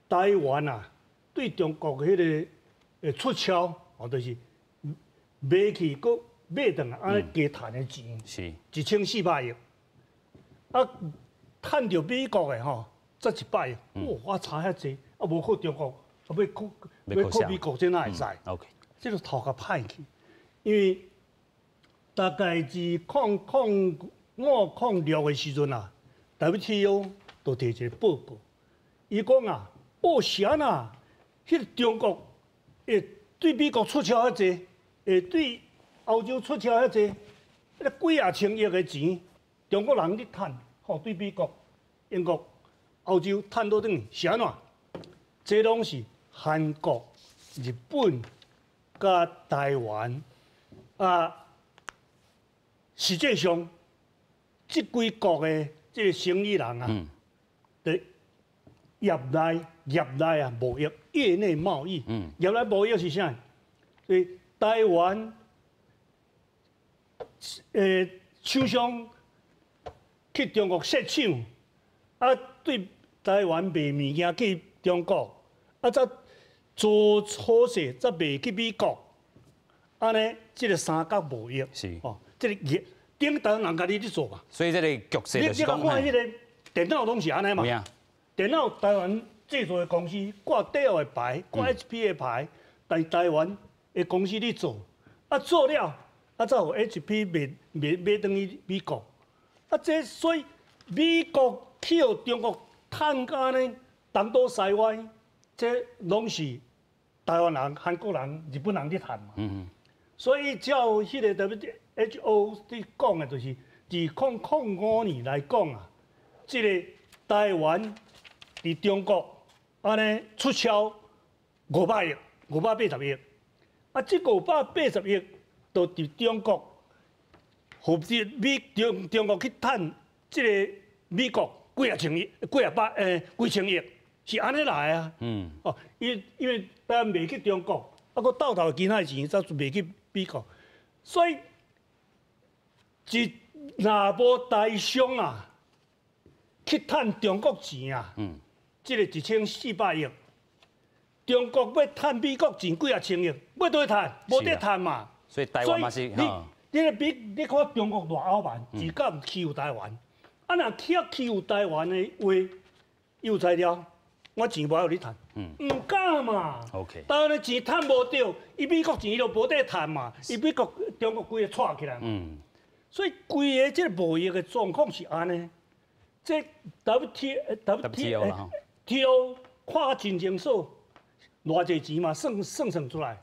台湾啊对中国彼个出销，哦，就是卖去阁买转来，按呢加趁的钱，1400亿，啊，趁著美国的吼，才100亿，哇，差遐济，啊，无靠中国，啊，欲靠美国，这哪会使？OK，这个头壳歹去，因为大概自2005、06的时阵啊，WTO 就提一个报告，伊讲啊，哦，是按怎，彼个中国会对美国出销遐济，会对欧洲出销遐济，彼个几仔千亿的钱，中国人咧趁，吼，对美国、英国、欧洲趁倒转去，是按怎？这拢是韩国、日本、佮台湾啊，实际上，这几国的这个生意人啊，伫业内啊贸易，业内贸易，业内贸易是啥？所以台湾，厂商去中国设厂，啊，对台湾卖物件去中国，啊，再做好势，再卖去美国，按呢，这个三角贸易，哦，这个业顶台湾人家己咧做嘛。所以这个局势就是讲，你看彼个电脑拢是按呢嘛。电脑台湾制造的公司挂戴尔的牌，挂 HP 的牌，但是台湾的公司咧做，啊做了，啊才予 HP 卖转去美国，啊这所以美国去予中国趁甲按呢东倒西歪，这拢是台湾人、韩国人、日本人咧趁嘛。所以照彼个 WHO 咧讲的，就是2005年来讲啊，这个台湾伫中国按呢出销500亿，580亿，啊，这580亿都伫中国，予这美中中国去趁这个美国几仔千亿、几仔百几千亿，是按呢来啊。哦，因为台湾卖去中国，啊，阁斗头其他的钱才卖去美国，所以一若无台商啊去趁中国钱啊，这个1400亿，中国欲趁美国钱几仔千亿，欲佗趁？无得趁嘛。所以台湾嘛是你你比你看中国偌傲慢，只敢欺负台湾。啊，若去欺负台湾的话，有材料，我钱无爱予你趁，毋敢嘛。 台湾的钱趁无著，伊美国钱伊就无得趁嘛，伊美国中国规个掣起来嘛。所以规个这个贸易的状况是按呢。这 W T W T T O 看真清楚，偌济钱嘛，算算算出来。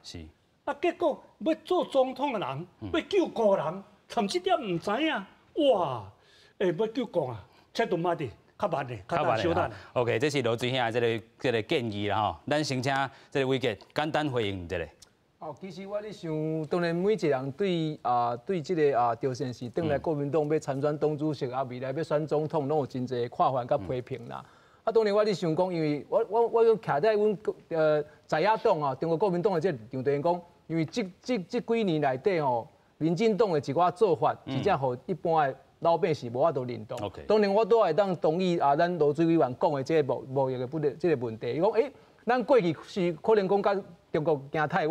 啊，结果欲做总统的人，欲救国人，甚至点毋知影。哇！欲救国啊，这都慢的，较慢的，较慢小等。 OK，这是罗水兄这个建议啦吼。咱先请这个伟杰简单回应一下。哦，其实我咧想，当然每一个人对这个赵先生转来国民党欲参选党主席啊，未来欲选总统，拢有真济看法佮批评啦。啊，当然我咧想讲，因为我徛在阮在野党啊，中国国民党的这个立场讲，因为这几年内底吼，民进党的一寡做法，真正予一般的老百姓无法度认同。 当然我都会当同意啊，咱罗水委员讲的这个贸易的不这个问题。伊讲，欸，咱过去是可能讲佮中国行太倚。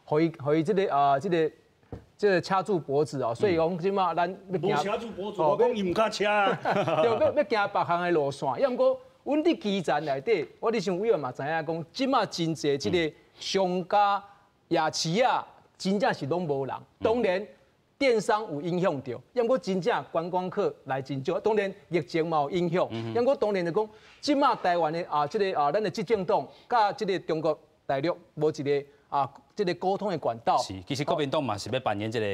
予伊这个掐住脖子哦，所以讲这马咱欲行掐住脖子，我讲伊毋敢掐。对，欲行别项的路线。抑毋过，阮伫基层内底，我咧想委员嘛知影讲，这马真济这个商家夜市仔，真正是拢无人。当然，電商有影響著，毋過真正觀光客來真少，當然疫情嘛有影響。毋過當然就講，這馬台灣的啊，這个啊，咱的執政黨佮這个中國大陸無一个啊，這个溝通的管道。是，其實國民黨嘛是欲扮演這个。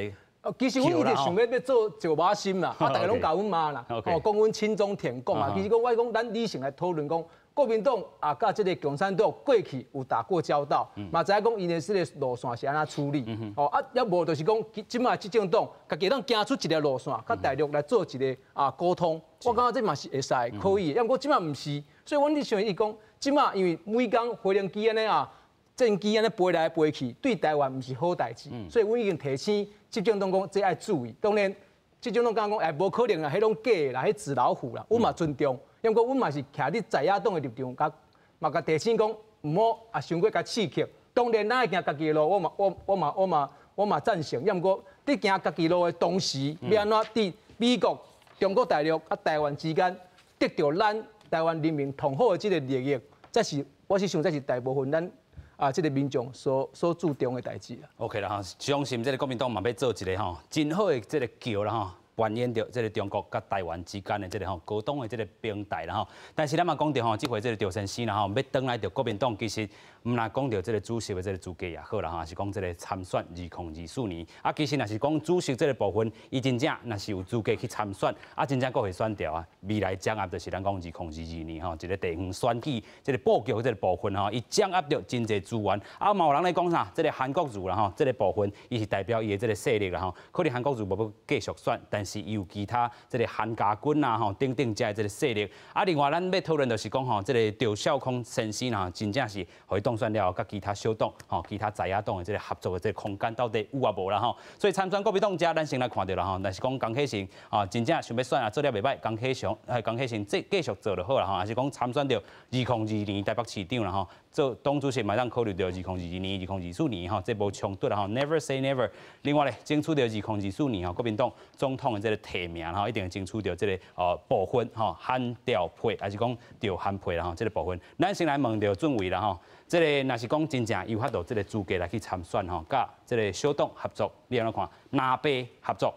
其實阮一直想欲做石馬心啦，啊，大家攏共阮罵啦，哦，講阮親中舔共啊。其實講我講，咱理性來討論講。國民黨啊，佮這个共產黨過去有打過交道，嘛知影講𪜶的這个路線是按怎處理。哦啊，抑無就是講，這馬執政黨家己通行出一个路線，佮大陸來做一个啊溝通。我感覺這嘛是會使可以的，毋過這馬毋是，所以阮咧想伊講，這馬因為每工飛行機按呢啊，戰機按呢飛來飛去，對台灣毋是好代誌，所以阮已經提醒執政黨講這愛注意。當然，執政黨講講哎，無可能啦，彼攏假的啦，彼紙老虎啦，阮嘛尊重。毋過，阮嘛是徛佇在野黨的立場，共嘛共提醒講，毋好啊，傷過共刺激。當然，咱愛行家己的路，我嘛我我嘛我嘛我嘛贊成。毋過，佇行家己路的同時，欲按怎佇美國、中國大陸佮台灣之間得著咱台灣人民同好的這个利益，這是我是想這是大部分咱啊這个民眾所注重的代誌啦。 OK 啦吼，相信這个國民黨嘛欲做一个吼真好的這个橋啦吼。扮演著這个中國佮台灣之間的這个吼溝通的這个平台啦吼，但是咱嘛講著吼，這回這个趙先生啦吼，欲轉來著國民黨，其實毋但講著這个主席的這个資格也好啦吼，抑是講這个參選2024年，啊，其實若是講主席這个部分，伊真正若是有資格去參選，啊，真正閣會選著啊，未來掌握就是咱講2022年吼，一个地方選舉這个布局這个部分吼，伊掌握著真濟資源，啊，嘛有人咧講啥，這个韓國瑜啦吼，這个部分伊是代表伊的這个勢力啦吼，可能韓國瑜無欲繼續選，但是伊有其他這个韓家軍啊吼等等遮的這个勢力。啊，另外咱欲討論就是講吼，這个趙少康先生吼，真正是予伊當選了後，佮其他小黨吼、其他在野黨的這个合作的這个空間到底有抑無啦吼？所以參選國民黨遮，咱先來看著啦吼。若是講江啟臣啊，真正想欲選啊，做了袂䆀，江啟臣江啟臣繼續做就好啦吼。抑是講參選著2022年台北市長啦吼，做黨主席嘛當考慮著2022年、2024年吼，這無衝突啦吼。Never say never。另外咧，爭取著2024年吼，國民黨總統的這个提名吼，一定爭取著這个部分吼，韓調配，抑是講趙韓配啦吼，這个部分。咱先來問著俊偉啦吼，這个若是講真正有法度這个資格來去參選吼，佮這个小黨合作，你按怎看？藍白合作？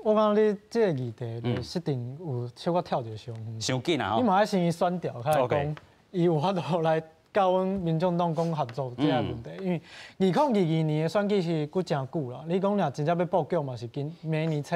我講你這个議題就設定有小可跳著傷遠。傷緊啊！你嘛愛先選著，較來講，伊有法度來佮阮民眾黨講合作這个問題，因為2022年的選舉是閣誠久啦。你講若真正欲布局嘛，是今明年初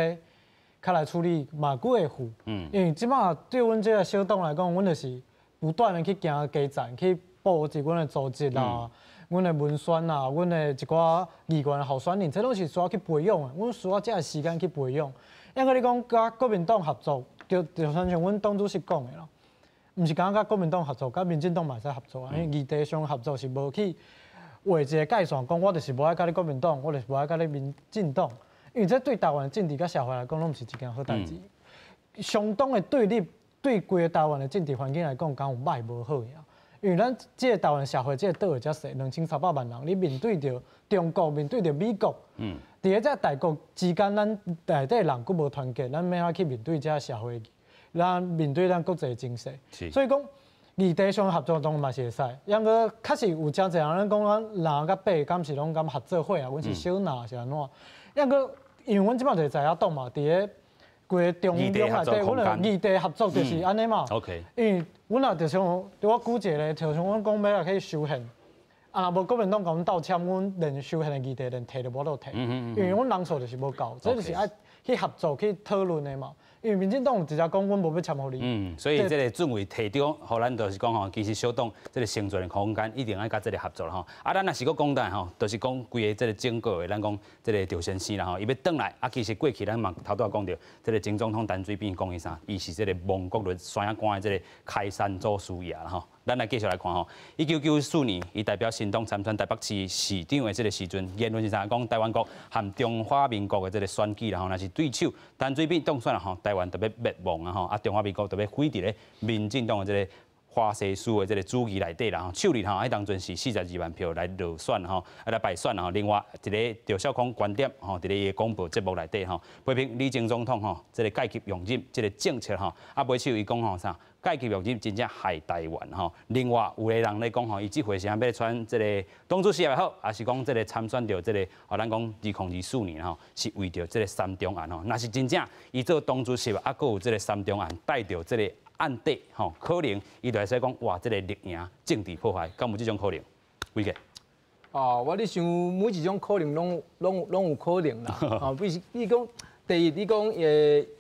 較來處理嘛，閣會赴。因為這馬對阮這个小黨來講，阮就是不斷的去行基層，去布置阮的組織啊，阮的文宣啊，阮的一寡議員候選人，這攏是需要去培養的。阮需要這个時間去培養。因為你講佮國民黨合作，就親像阮黨主席講的啦。毋是干焦佮國民黨合作，佮民進黨嘛會使合作啊。因為議題上合作是無去畫一个界線，講我就是無愛佮你國民黨，我就是無愛佮你民進黨。因為這對台灣政治佮社會來講，攏毋是一件好代誌。相當的對立，對規个台灣的政治環境來講，敢有䆀無好爾。因為咱這个台灣社會，這个島會遮細，2300萬人，你面對著中國，面對著美國，佇咧這大國之間，咱內底人閣無團結，咱欲按怎去面對這个社會？咱面對咱國際情勢，所以講議題上合作當然嘛是會使。抑閣確實有誠濟人咧講，咱藍佮白敢是攏敢合做伙啊？阮是小藍是按怎？抑閣因為阮這馬就是在野黨嘛，佇咧規个中央內底，阮的議題合作就是按呢嘛。因為阮若就像我舉一个，就像阮講欲來去修憲，啊若無國民黨共阮鬥簽，阮連修憲的議題連提都無法度提，因為阮人數就是無夠，這就是愛去合作去討論的嘛。因為民進黨直接講，阮無欲簽予你。嗯，所以這个俊偉提供，予咱就是講吼，其實小黨這个生存的空間一定愛佮這个合作啦吼。啊，咱若是閣講轉吼，就是講規个這个整個的，咱講這个趙先生啦吼，伊欲轉來，啊，其實過去咱嘛頭拄仔講著，這个前總統陳水扁講伊啥，伊是這个亡國奴山仔關的這个開山祖師爺啦吼。咱來繼續來看吼，1994年，伊代表新黨參選台北市市長的這个時陣，言論是啥？講台灣國和中華民國的這个選舉啦吼，若是對手陳水扁當選啦吼，台灣就欲滅亡啊吼，啊中華民國就欲毀佇咧民進黨的這个華西書的這个主議內底啦吼，首日吼，彼當陣是42萬票來落選吼，啊來敗選吼。另外一个趙少康觀點吼，佇咧伊的廣播節目內底吼，批評李前總統吼，這个戒急用忍這个政策吼，啊尾手伊講吼啥？戒急用忍真正害台灣吼。另外有个人咧講吼，伊這回是欲選這个黨主席也好，抑是講這个參選著這个，哦，咱講2024年吼，是為著這个三中案吼。若是真正伊做黨主席，啊，閣有這个三中案帶著這个案底吼，可能伊就會使講哇，這个綠營政治破壞，敢有這種可能？偉傑。哦，我咧想每一種可能攏有可能啦。哦，比如你講第一，你講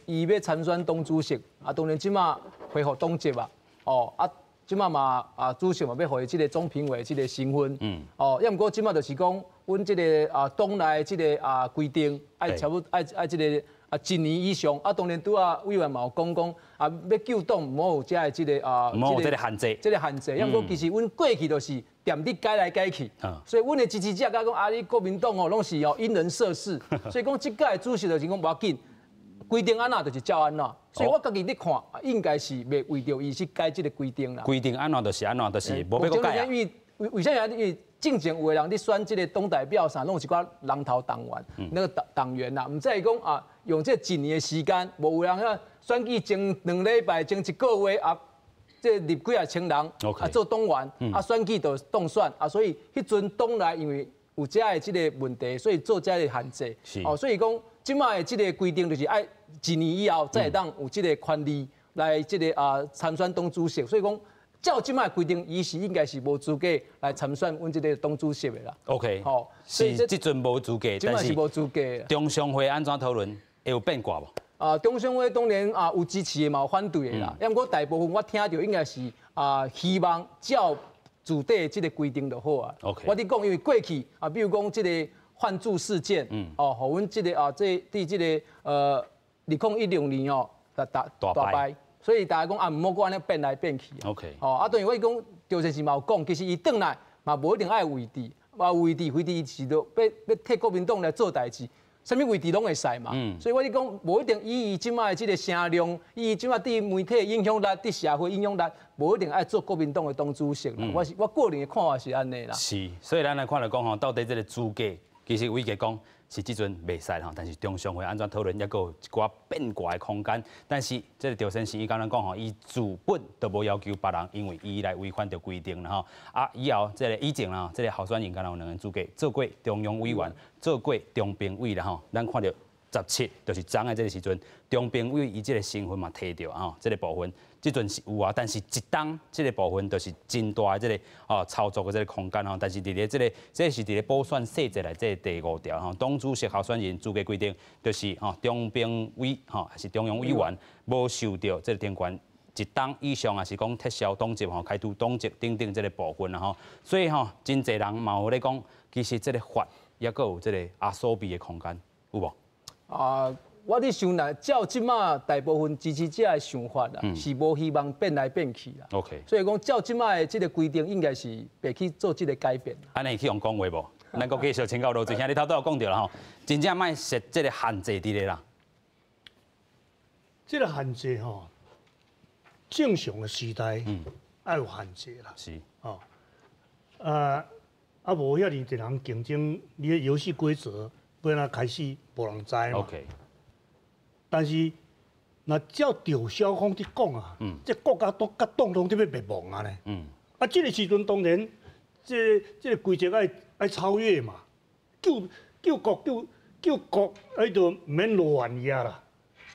伊欲參選黨主席，啊，當然這馬恢復黨籍啊，哦，啊，這馬嘛啊，主席嘛欲予伊這个中評委這个身份，哦，抑毋過這馬就是講，阮這个啊黨內這个啊規定，愛差不多愛愛這个啊一年以上，啊，當然拄仔委員嘛有講講啊，欲救黨毋好有遮的這个啊，毋好有這个限制，這个限制，抑毋過其實阮過去就是踮佇改來改去，所以阮的支持者佮講啊，你國民黨哦，攏是哦因人設事，所以講這屆主席就是講無要緊，規定按怎就是照按怎，所以我家己咧看，應該是袂為著伊去改這个規定啦。規定按怎就是按怎，就是無欲閣改啊。因為為啥物？因為進前有的人咧選這个黨代表啥，攏是一寡人頭黨員，那个黨員啦，毋知講啊，用這一年的時間，無有人啊選舉前2禮拜，前一個月啊，這入幾仔千人啊做黨員，啊選舉就當選啊，所以彼陣黨內因為有遮的這个問題，所以做遮的限制。哦，所以講這馬的這个規定就是愛一年以後才會當有這个權利來這个啊參選黨主席，所以講照這馬的規定，伊是應該是無資格來參選阮這个黨主席的啦。 OK，好，是這陣無資格，但是無資格。中常會按怎討論會有變卦無？啊，中常會當然啊有支持的嘛，有反對的啦。毋過大部分我聽著應該是啊，希望照主底這个規定就好啊。 OK，我佇講，因為過去啊，比如講這个泛駐事件，哦，予阮這个啊，這佇這个2016年哦，大大大敗，所以大家講啊，毋好閣按呢變來變去。 OK，哦，啊，當然我講趙先生嘛有講，其實伊轉來嘛無一定愛位置，嘛位置非佇是著欲替國民黨來做代誌。啥物位置攏會使嘛，所以我咧講，無一定以伊這馬的這个聲量，以伊這馬佇媒體的影響力、佇社會影響力，無一定愛做國民黨的黨主席啦。我個人的看法是按呢啦。是，所以咱來看來講吼，到底這个資格，其實偉傑講是這陣袂使吼，但是中常會按怎討論，抑閣有一寡變卦的空間。但是這个趙先生伊敢若講吼，伊自本都無要求別人，因為伊來違反著規定啦吼。啊，以後這个以前啦，這个候選人敢若有兩个資格，做過中央委員，做過中評委啦吼。咱看著17就是昨的這个時陣，中評委伊這个身份嘛提著吼，這个部分。這陣是有啊，但是一冬這个部分就是真大的這个哦操作的這个空間吼。但是佇咧這个，這是佇咧補選細則內底第五條吼，黨主席候選人資格規定，就是吼中評委吼，抑是中央委員無受著這个停權一冬以上，抑是講撤銷黨籍吼、開除黨籍等等這个部分啦吼。所以吼，真濟人嘛有咧講，其實這个法抑閣有這个阿縮比的空間，有無？啊。我咧想啦，照這馬大部分支持者的想法啦，是無希望變來變去啦。 所以講照這馬的這个規定，應該是袂去做這个改變。按呢會去予講話無？咱閣繼續請教羅水兄，你頭拄有講著啦吼，真正莫設這个限制佇咧啦。這个限制吼，正常的時代，愛有限制啦。哦，啊無遐爾濟人競爭，你的遊戲規則欲按怎開始，無人知嘛。 但是，若照趙少康佇講啊，這國家都佮黨攏佇欲滅亡啊呢。啊，這个時陣當然，這个規則愛超越嘛。救國救救國，彼就毋免亂伊啊啦。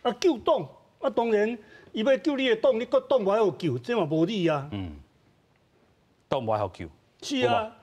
啊，救黨啊，當然，伊欲救你的黨，你閣黨無愛予救，這嘛無理啊。黨無愛予救。是啊。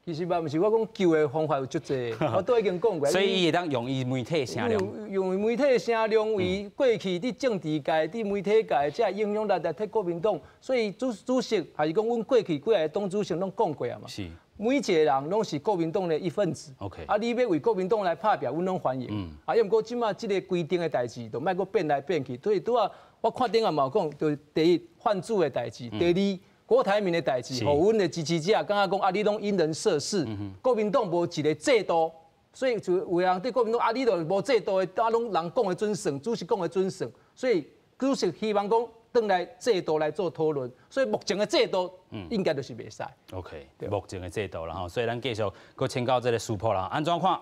其實嘛，毋是我講救的方法有足濟，我都已經講過。所以伊會當用伊媒體聲量，用媒體聲量，為過去佇政治界、佇媒體界，遮影響力來替國民黨。所以主席還是講，阮過去幾个黨主席攏講過啊嘛。每一個人攏是國民黨的一份子。 啊，你欲為國民黨來拍拚，阮攏歡迎。啊，毋過這馬這个規定的代誌，就莫閣變來變去。所以拄仔我看頂下嘛有講，就第一泛駐的代誌，第二。郭台銘的代誌，予阮的支持者感覺講啊，你攏因人設事，國民黨無一个制度，所以就有人對國民黨啊，你就無制度的，啊攏人講的準算，主席講的準算，所以主席希望講，轉來制度來做討論，所以目前的制度應該就是袂使。 OK，目前的制度啦吼，所以咱繼續閣請教這個師傅啦，按怎看？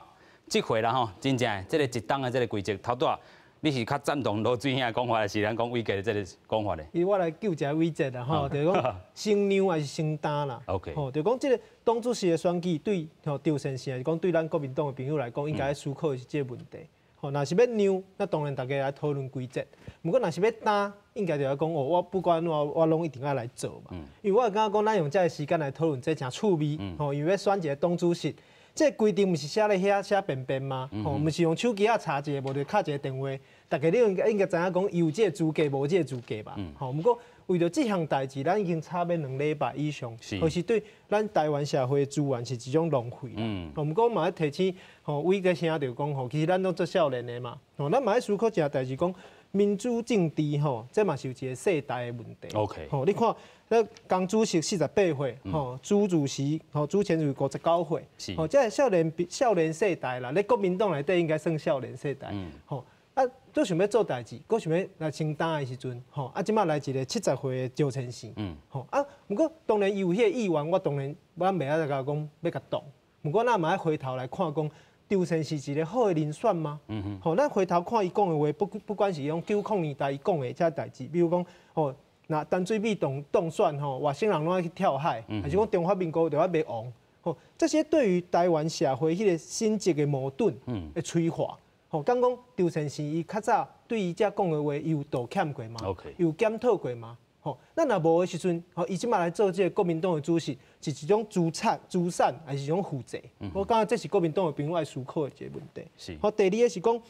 這回啦吼，真正這個一黨的這個規則，頭拄仔你是較贊同羅水兄的講法，還是咱講偉傑的這個講法咧？伊我來救一下偉傑啦吼，就是講先讓還是先擔啦。 吼，就講這個黨主席的選舉對吼張先生，還是講對咱國民黨的朋友來講，應該思考的是這個問題。吼，若是欲讓，那當然大家來討論規則。毋過若是欲擔，應該就愛講哦，我不管我我攏一定愛來做嘛。因為我感覺講，咱用這個時間來討論，這誠趣味。吼，因為欲選一個黨主席，這個規定毋是寫咧遐寫便便嗎？吼，毋是用手機仔查一下，無就敲一個電話。大家你應該應該知影講，有這個資格，無這個資格吧？吼，毋過為著這項代誌，咱已經吵欲2禮拜以上，或是對咱台灣社會資源是一種浪費啦。吼，毋過嘛愛提醒吼，偉傑兄就講吼，其實咱攏做少年的嘛，吼，咱嘛愛思考一項代誌，講民主政治吼，這嘛是有一個世代的問題。 吼，你看，咱江主席48歲，吼，朱主席吼，朱前主席59歲，吼，這少年少年世代啦，咧國民黨內底應該算少年世代，吼。啊，都想欲做代誌，閣想欲來承擔的時陣，吼，啊，這馬來一個70歲的趙先生，吼，啊，毋過當然伊有彼個意願，我當然我袂曉共講欲共擋，毋過咱嘛愛回頭來看講，張先生是一個好的人選嗎？吼，咱回頭看伊講的話，不管是用90年代伊講的這代誌，比如講，吼，若陳水扁當當選吼，外省人攏愛去跳海，還是講中華民國就愛滅亡，吼，這些對於台灣社會彼個性質的矛盾的催化。吼，敢講張先生伊較早對伊這講的話，伊有道歉過嗎？有檢討過嗎？吼，咱若無的時陣，吼，伊這馬來做這個國民黨的主席，是一種資產、資產，還是一種負債？我感覺這是國民黨的朋友愛思考的一個問題。好，第二個是講，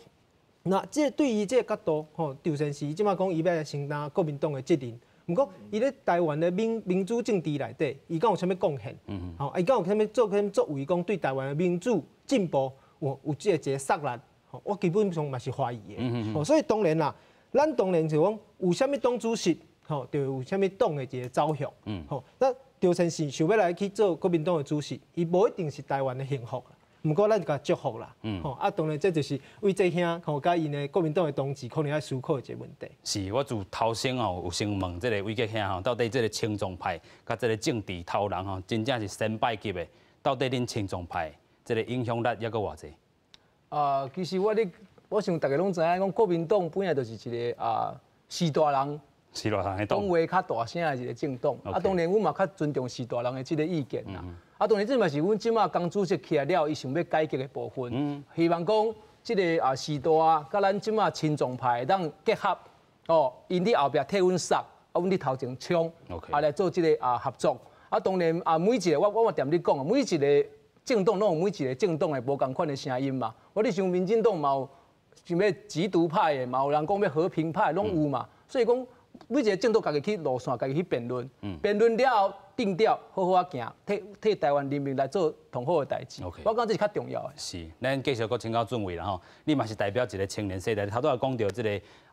那這對於這個角度，吼，張先生伊這馬講伊欲來承擔國民黨的責任，毋過伊咧台灣的民民主政治內底，伊敢有啥物貢獻？吼，伊敢有啥物做啥物作為？講對台灣的民主進步有有這個一個殺力？我基本上嘛是懷疑的，吼，所以當然啦，咱當然就講有啥物黨主席，吼，就有啥物黨的一個走向，吼，那張先生想欲來去做國民黨的主席，伊無一定是台灣的幸福，毋過咱就共祝福啦，吼，啊，當然這就是偉傑兄吼，佮𪜶的國民黨的同志可能愛思考的一個問題。是，我自頭先吼有先問這個偉傑兄吼，到底這個青壯派佮這個政治頭人吼，真正是先輩級的，到底恁青壯派這個影響力猶閣偌濟？啊，其實我咧，我想大家攏知影，講國民黨本來就是一個啊，序大人，序大人的黨，講話較大聲的一個政黨。啊，當然阮嘛較尊重序大人的這個意見啦。啊，當然這嘛是阮這馬江主席起來了，伊想欲改革的部分，希望講這個啊序大佮咱這馬青壯派會當結合，哦，𪜶佇後壁替阮殺，啊，阮佇頭前衝，啊來做這個啊合作。啊，當然啊，每一個我我嘛踮咧講啊，每一個政黨攏有每一個政黨的無仝款的聲音嘛。我咧想民進黨嘛有想欲急獨派的，嘛有人講欲和平派，攏有嘛。所以講每一個政黨家己去路線，家己去辯論，辯論了後定調，好好仔行，替替台灣人民來做上好的代誌。我感覺這是較重要的。是，咱繼續閣請教俊偉啦吼，你嘛是代表一個青年世代，頭拄仔講著這個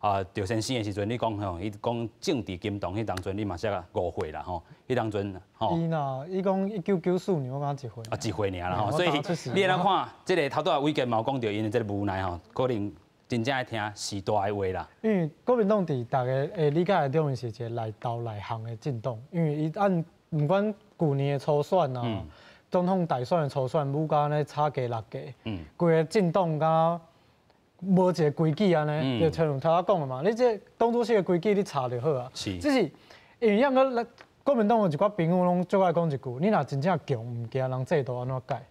啊張先生的時陣，你講吼，伊講政治金童彼當陣，你嘛才5歲啦吼，彼當陣吼。伊若伊講1994年，我敢一歲。啊，一歲爾啦吼，所以你按怎看？這個頭拄仔偉傑嘛有講著𪜶的這個無奈吼，可能真正愛聽時代的話啦。因為國民黨佇大家的理解中是一個內鬥內訌的政黨，因為伊按毋管舊年的初選啊，總統大選的初選，武甲按呢吵架六架，規個政黨敢無一個規矩按呢，就像頭仔講的嘛，你這黨主席的規矩你查就好啊。只是因為抑閣國民黨有一寡朋友攏足愛講一句，你若真正強，毋驚人制度按怎改。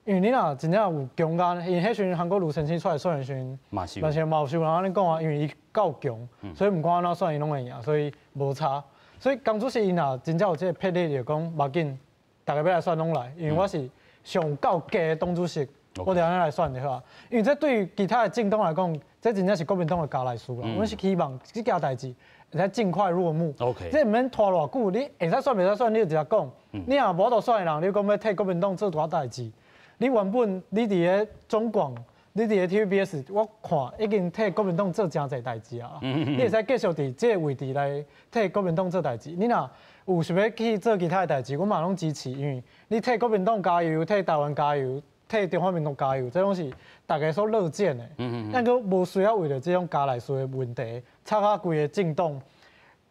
因為你若真正有強甲，因為彼時陣韓國瑜先生出來選的時陣，嘛是嘛有人按呢講啊，因為伊夠強，所以毋管按怎選伊攏會贏，所以無差。所以江主席伊若真正有這個魄力，就講無要緊，大家欲來選攏來，因為我是上夠格的黨主席，我就按呢來選就好啊。因為這對於其他的政黨來講，這真正是國民黨的家內事啦。阮是希望這件代誌會使盡快落幕。這毋免拖偌久，你會使選袂使選，你就直接講。你若無法度選的人，你講欲替國民黨做大代誌，你原本你佇咧中廣，你佇咧 TVBS，我看已經替國民黨做誠濟代誌啊。你會使繼續佇這個位置來替國民黨做代誌。你若有想欲去做其他的代誌，阮嘛攏支持，因為你替國民黨加油，替台灣加油，替中華民國加油，這攏是大家所樂見的。但閣無需要為著這種家內事的問題，吵甲規个政黨。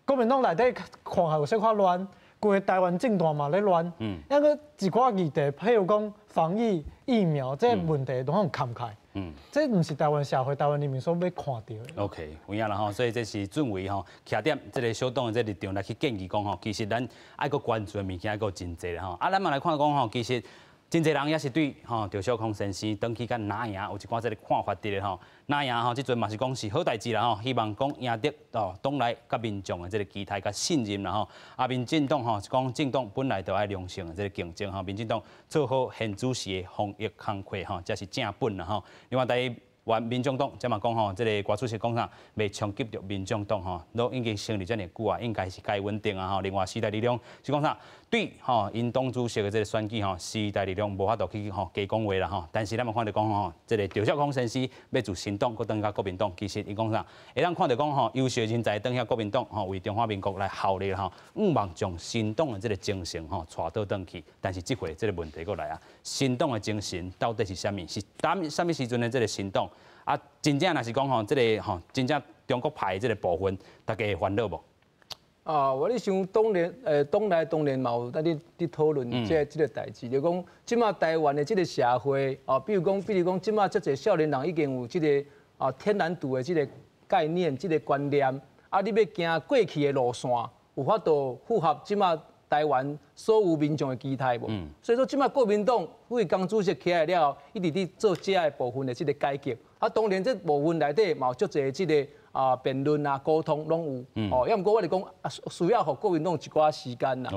国民党内底看起来有小可乱，规个台湾政坛嘛咧乱。抑阁一寡议题，譬如讲防疫疫苗这个问题，拢崁开。这毋是台湾社会、台湾人民所欲看著的。 OK，有影啦吼，所以这是俊惟吼，徛踮这个小党的这个立场来去建议讲吼，其实咱爱阁关注的物件阁真济啦吼。啊，咱嘛来看讲吼，其实真济人也是对吼赵少康先生转去佮蓝营有一寡这个看法伫咧吼。蓝营吼，这阵嘛是讲是好代志啦吼，希望讲赢得哦党内佮民众的这个期待佮信任啦吼。啊，民进党吼是讲政党本来就爱良性的这个竞争吼，民进党做好现主时的防疫工课吼，才是正本啦吼。另外，台湾民众党才嘛讲吼，这个郭主席讲啥，袂冲击著民众党吼，拢已经成立遮尔久啊，应该是该稳定啊吼。另外，时代力量是讲啥，对吼，𪜶党主席的这个选举吼，时代力量无法度去吼加讲话啦吼。但是咱嘛看著讲吼，这个赵少康先生欲自新党，阁转去国民党，其实伊讲啥，会当看著讲吼，优秀人才转向国民党吼，为中华民国来效力吼，向望将新党的这个精神吼带倒转去。但是这回这个问题阁来啊，新党的精神到底是啥物？是当啥物时阵的这个新党？啊，真正若是讲吼，这个吼，真正中国派的这个部分，大家会烦恼无？啊，我咧想当然，党内当然嘛有在咧伫讨论这个代志，就讲这马台湾的这个社会啊，比如讲，这马遮济少年人已经有这个啊天然独的这个概念、这个观念，啊，你欲行过去的路线，有法度符合这马台湾所有民众的期待无？所以说，这马国民党为江主席起来了后，一直伫做这个部分的这个改革。啊，当然这部分内底嘛有足济这个啊辩论啊沟通拢有。哦，抑毋过我是讲啊，需要予国民党一寡时间啦。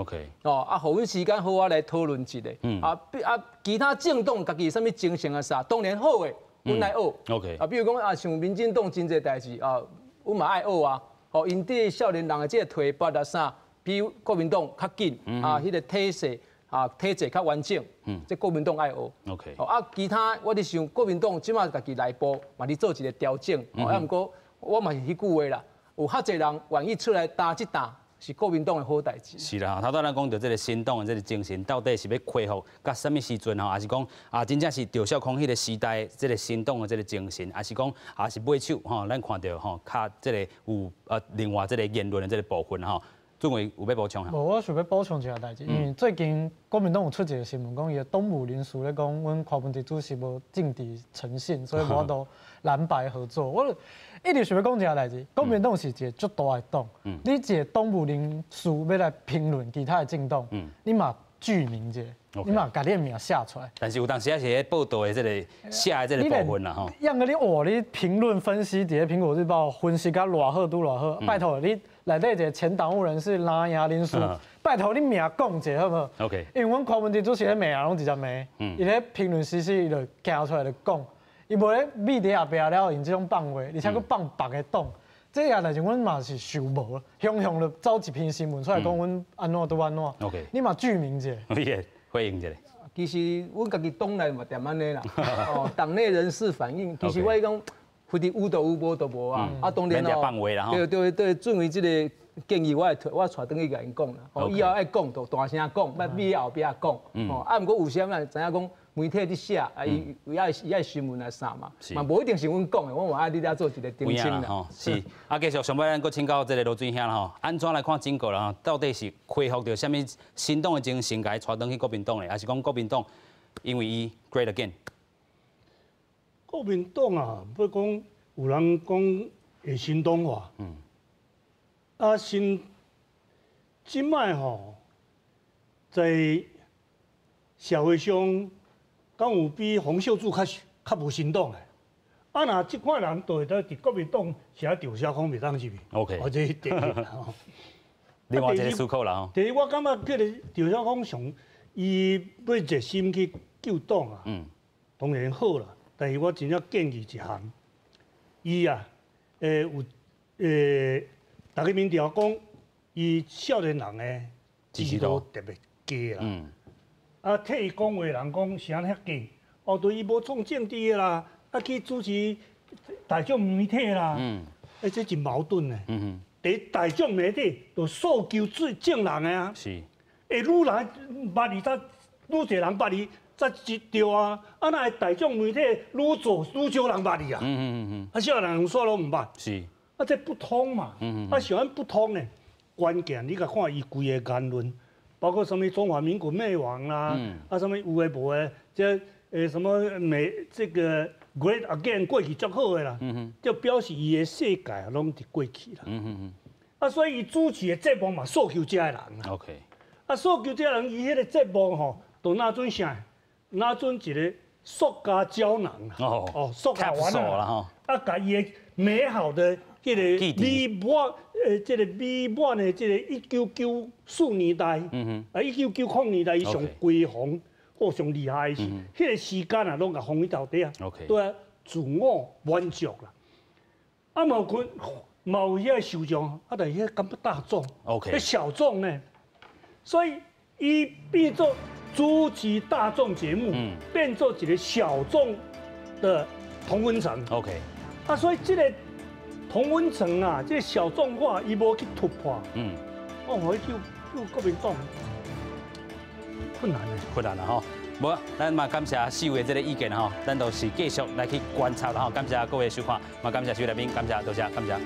哦，啊，予阮时间好好来讨论一下。啊，比啊，其他政党家己有啥物精神啊啥，当然好的，阮来学。 啊，比如讲啊，像民进党真济代志啊，阮嘛爱学啊。哦，𪜶对少年人的这个提拔啊啥，比国民党较紧啊，彼个体制啊体制较完整。这国民党爱学。 哦啊，其他我伫想，国民党这马家己内部嘛伫做一个调整。哦，啊，毋过我嘛是彼句话啦，有较济人愿意出来担这担，是国民党的好代志。是啦，头拄咱讲著这个新党的这个精神，到底是欲恢复到啥物时阵吼？还是讲啊，真正是赵少康彼个时代这个新党的这个精神，还是讲啊是尾手吼？咱看著吼，较这个有另外这个言论的这个部分吼。俊惟有欲补充哈？无，我想欲补充一个代志，因为最近国民党有出一个新闻，讲伊的党务人士咧讲，阮柯文哲主席无政治诚信，所以无法度蓝白合作。我一直想欲讲一个代志，国民党是一个足大的党，你一个党务人士欲来评论其他的政党，你嘛具名者，你嘛共你的名写出来。但是有当时也是咧报道的这个写的这个部分啦吼。样个你哇，你评论分析伫咧苹果日报分析甲偌好拄偌好，拜托你内底一个前党务人士蓝营人士，拜托你名讲一下好无好？ OK。因为阮柯文哲主席咧骂啊，拢直接骂，伊咧评论时时伊就行出来就讲，伊无咧秘伫后壁了用这种放话，而且阁放别个党。这个代志，阮嘛是受无，雄雄就走一篇新闻出来讲阮按怎拄按怎。 你嘛具名者。你回应一下。其实阮家己党内嘛踮按呢啦，哦，党内人士反映，其实我讲，非得有就有，无就无啊。啊，当然哦，对对对，俊惟这个建议，我会我带转去共𪜶讲啦。哦，以后爱讲就大声讲，莫秘后壁讲。哦，啊，毋过有时咱知影讲媒体伫写，啊，伊爱新闻来啥嘛，嘛无一定是阮讲的，我嘛爱伫遮做一个澄清啦。吼，是。啊，继续上尾咱阁请教这个罗水兄啦吼，按怎来看整个啦吼？到底是恢复著啥物新党的精神，共伊带转去国民党咧，还是讲国民党因为伊 great again？国民党啊，欲讲有人讲会新党化，啊新这摆吼，在社会上，敢有比洪秀柱较无新党的？啊，若这款人就会当伫国民党写赵少康袂当入去。 OK。这是第一。另外一个思考啦吼。第二，我感觉叫做赵少康上，伊欲热心去救党啊，当然好啦。但是我真正建议一项，伊啊，有逐家民调讲，伊少年人的支持度特别低啦。啊，替伊讲话的人讲是按呢遐低，哦，对伊无创政治的啦，啊去主持大众媒体啦，欸，这真矛盾呢。伫大众媒体就诉求最正人的啊。会愈来捌伊，才愈济人捌伊，才是对啊。啊，若会大众媒体愈做愈少人捌伊啊。啊，少年人煞拢毋捌。啊，这不通嘛。啊，是按不通呢？關鍵，你共看伊規个言論，包括啥物中華民國滅亡啦，啊啥物有的無的，這什麼美這個 Great Again 過去足好的啦，就表示伊的世界攏佇過去啦。啊，所以伊主持的節目嘛，訴求這的人啦。 啊，訴求這的人，伊彼個節目吼，就若準啥？若準一個塑膠膠囊啦。哦，塑膠丸啦。啊，共伊的美好的彼個美滿，這個美滿的這個1994年代，啊，1990年代伊上輝煌或上厲害的是，彼個時間啊，攏共放佇頭底啊。對啊，自我滿足啦。啊，嘛有佢。嘛有遐受眾，啊，但是彼感覺大眾，彼小眾呢，所以伊變做主持大眾節目，變做一個小眾的同溫層。 啊，所以這個同溫層啊，這個小眾化，伊無去突破。哦，我就國民黨困難的，困難啦吼。無，咱嘛感謝四位這个意見吼，咱都是繼續來去觀察啦吼。感謝各位收看，嘛感謝四位來賓，感謝多謝，感謝。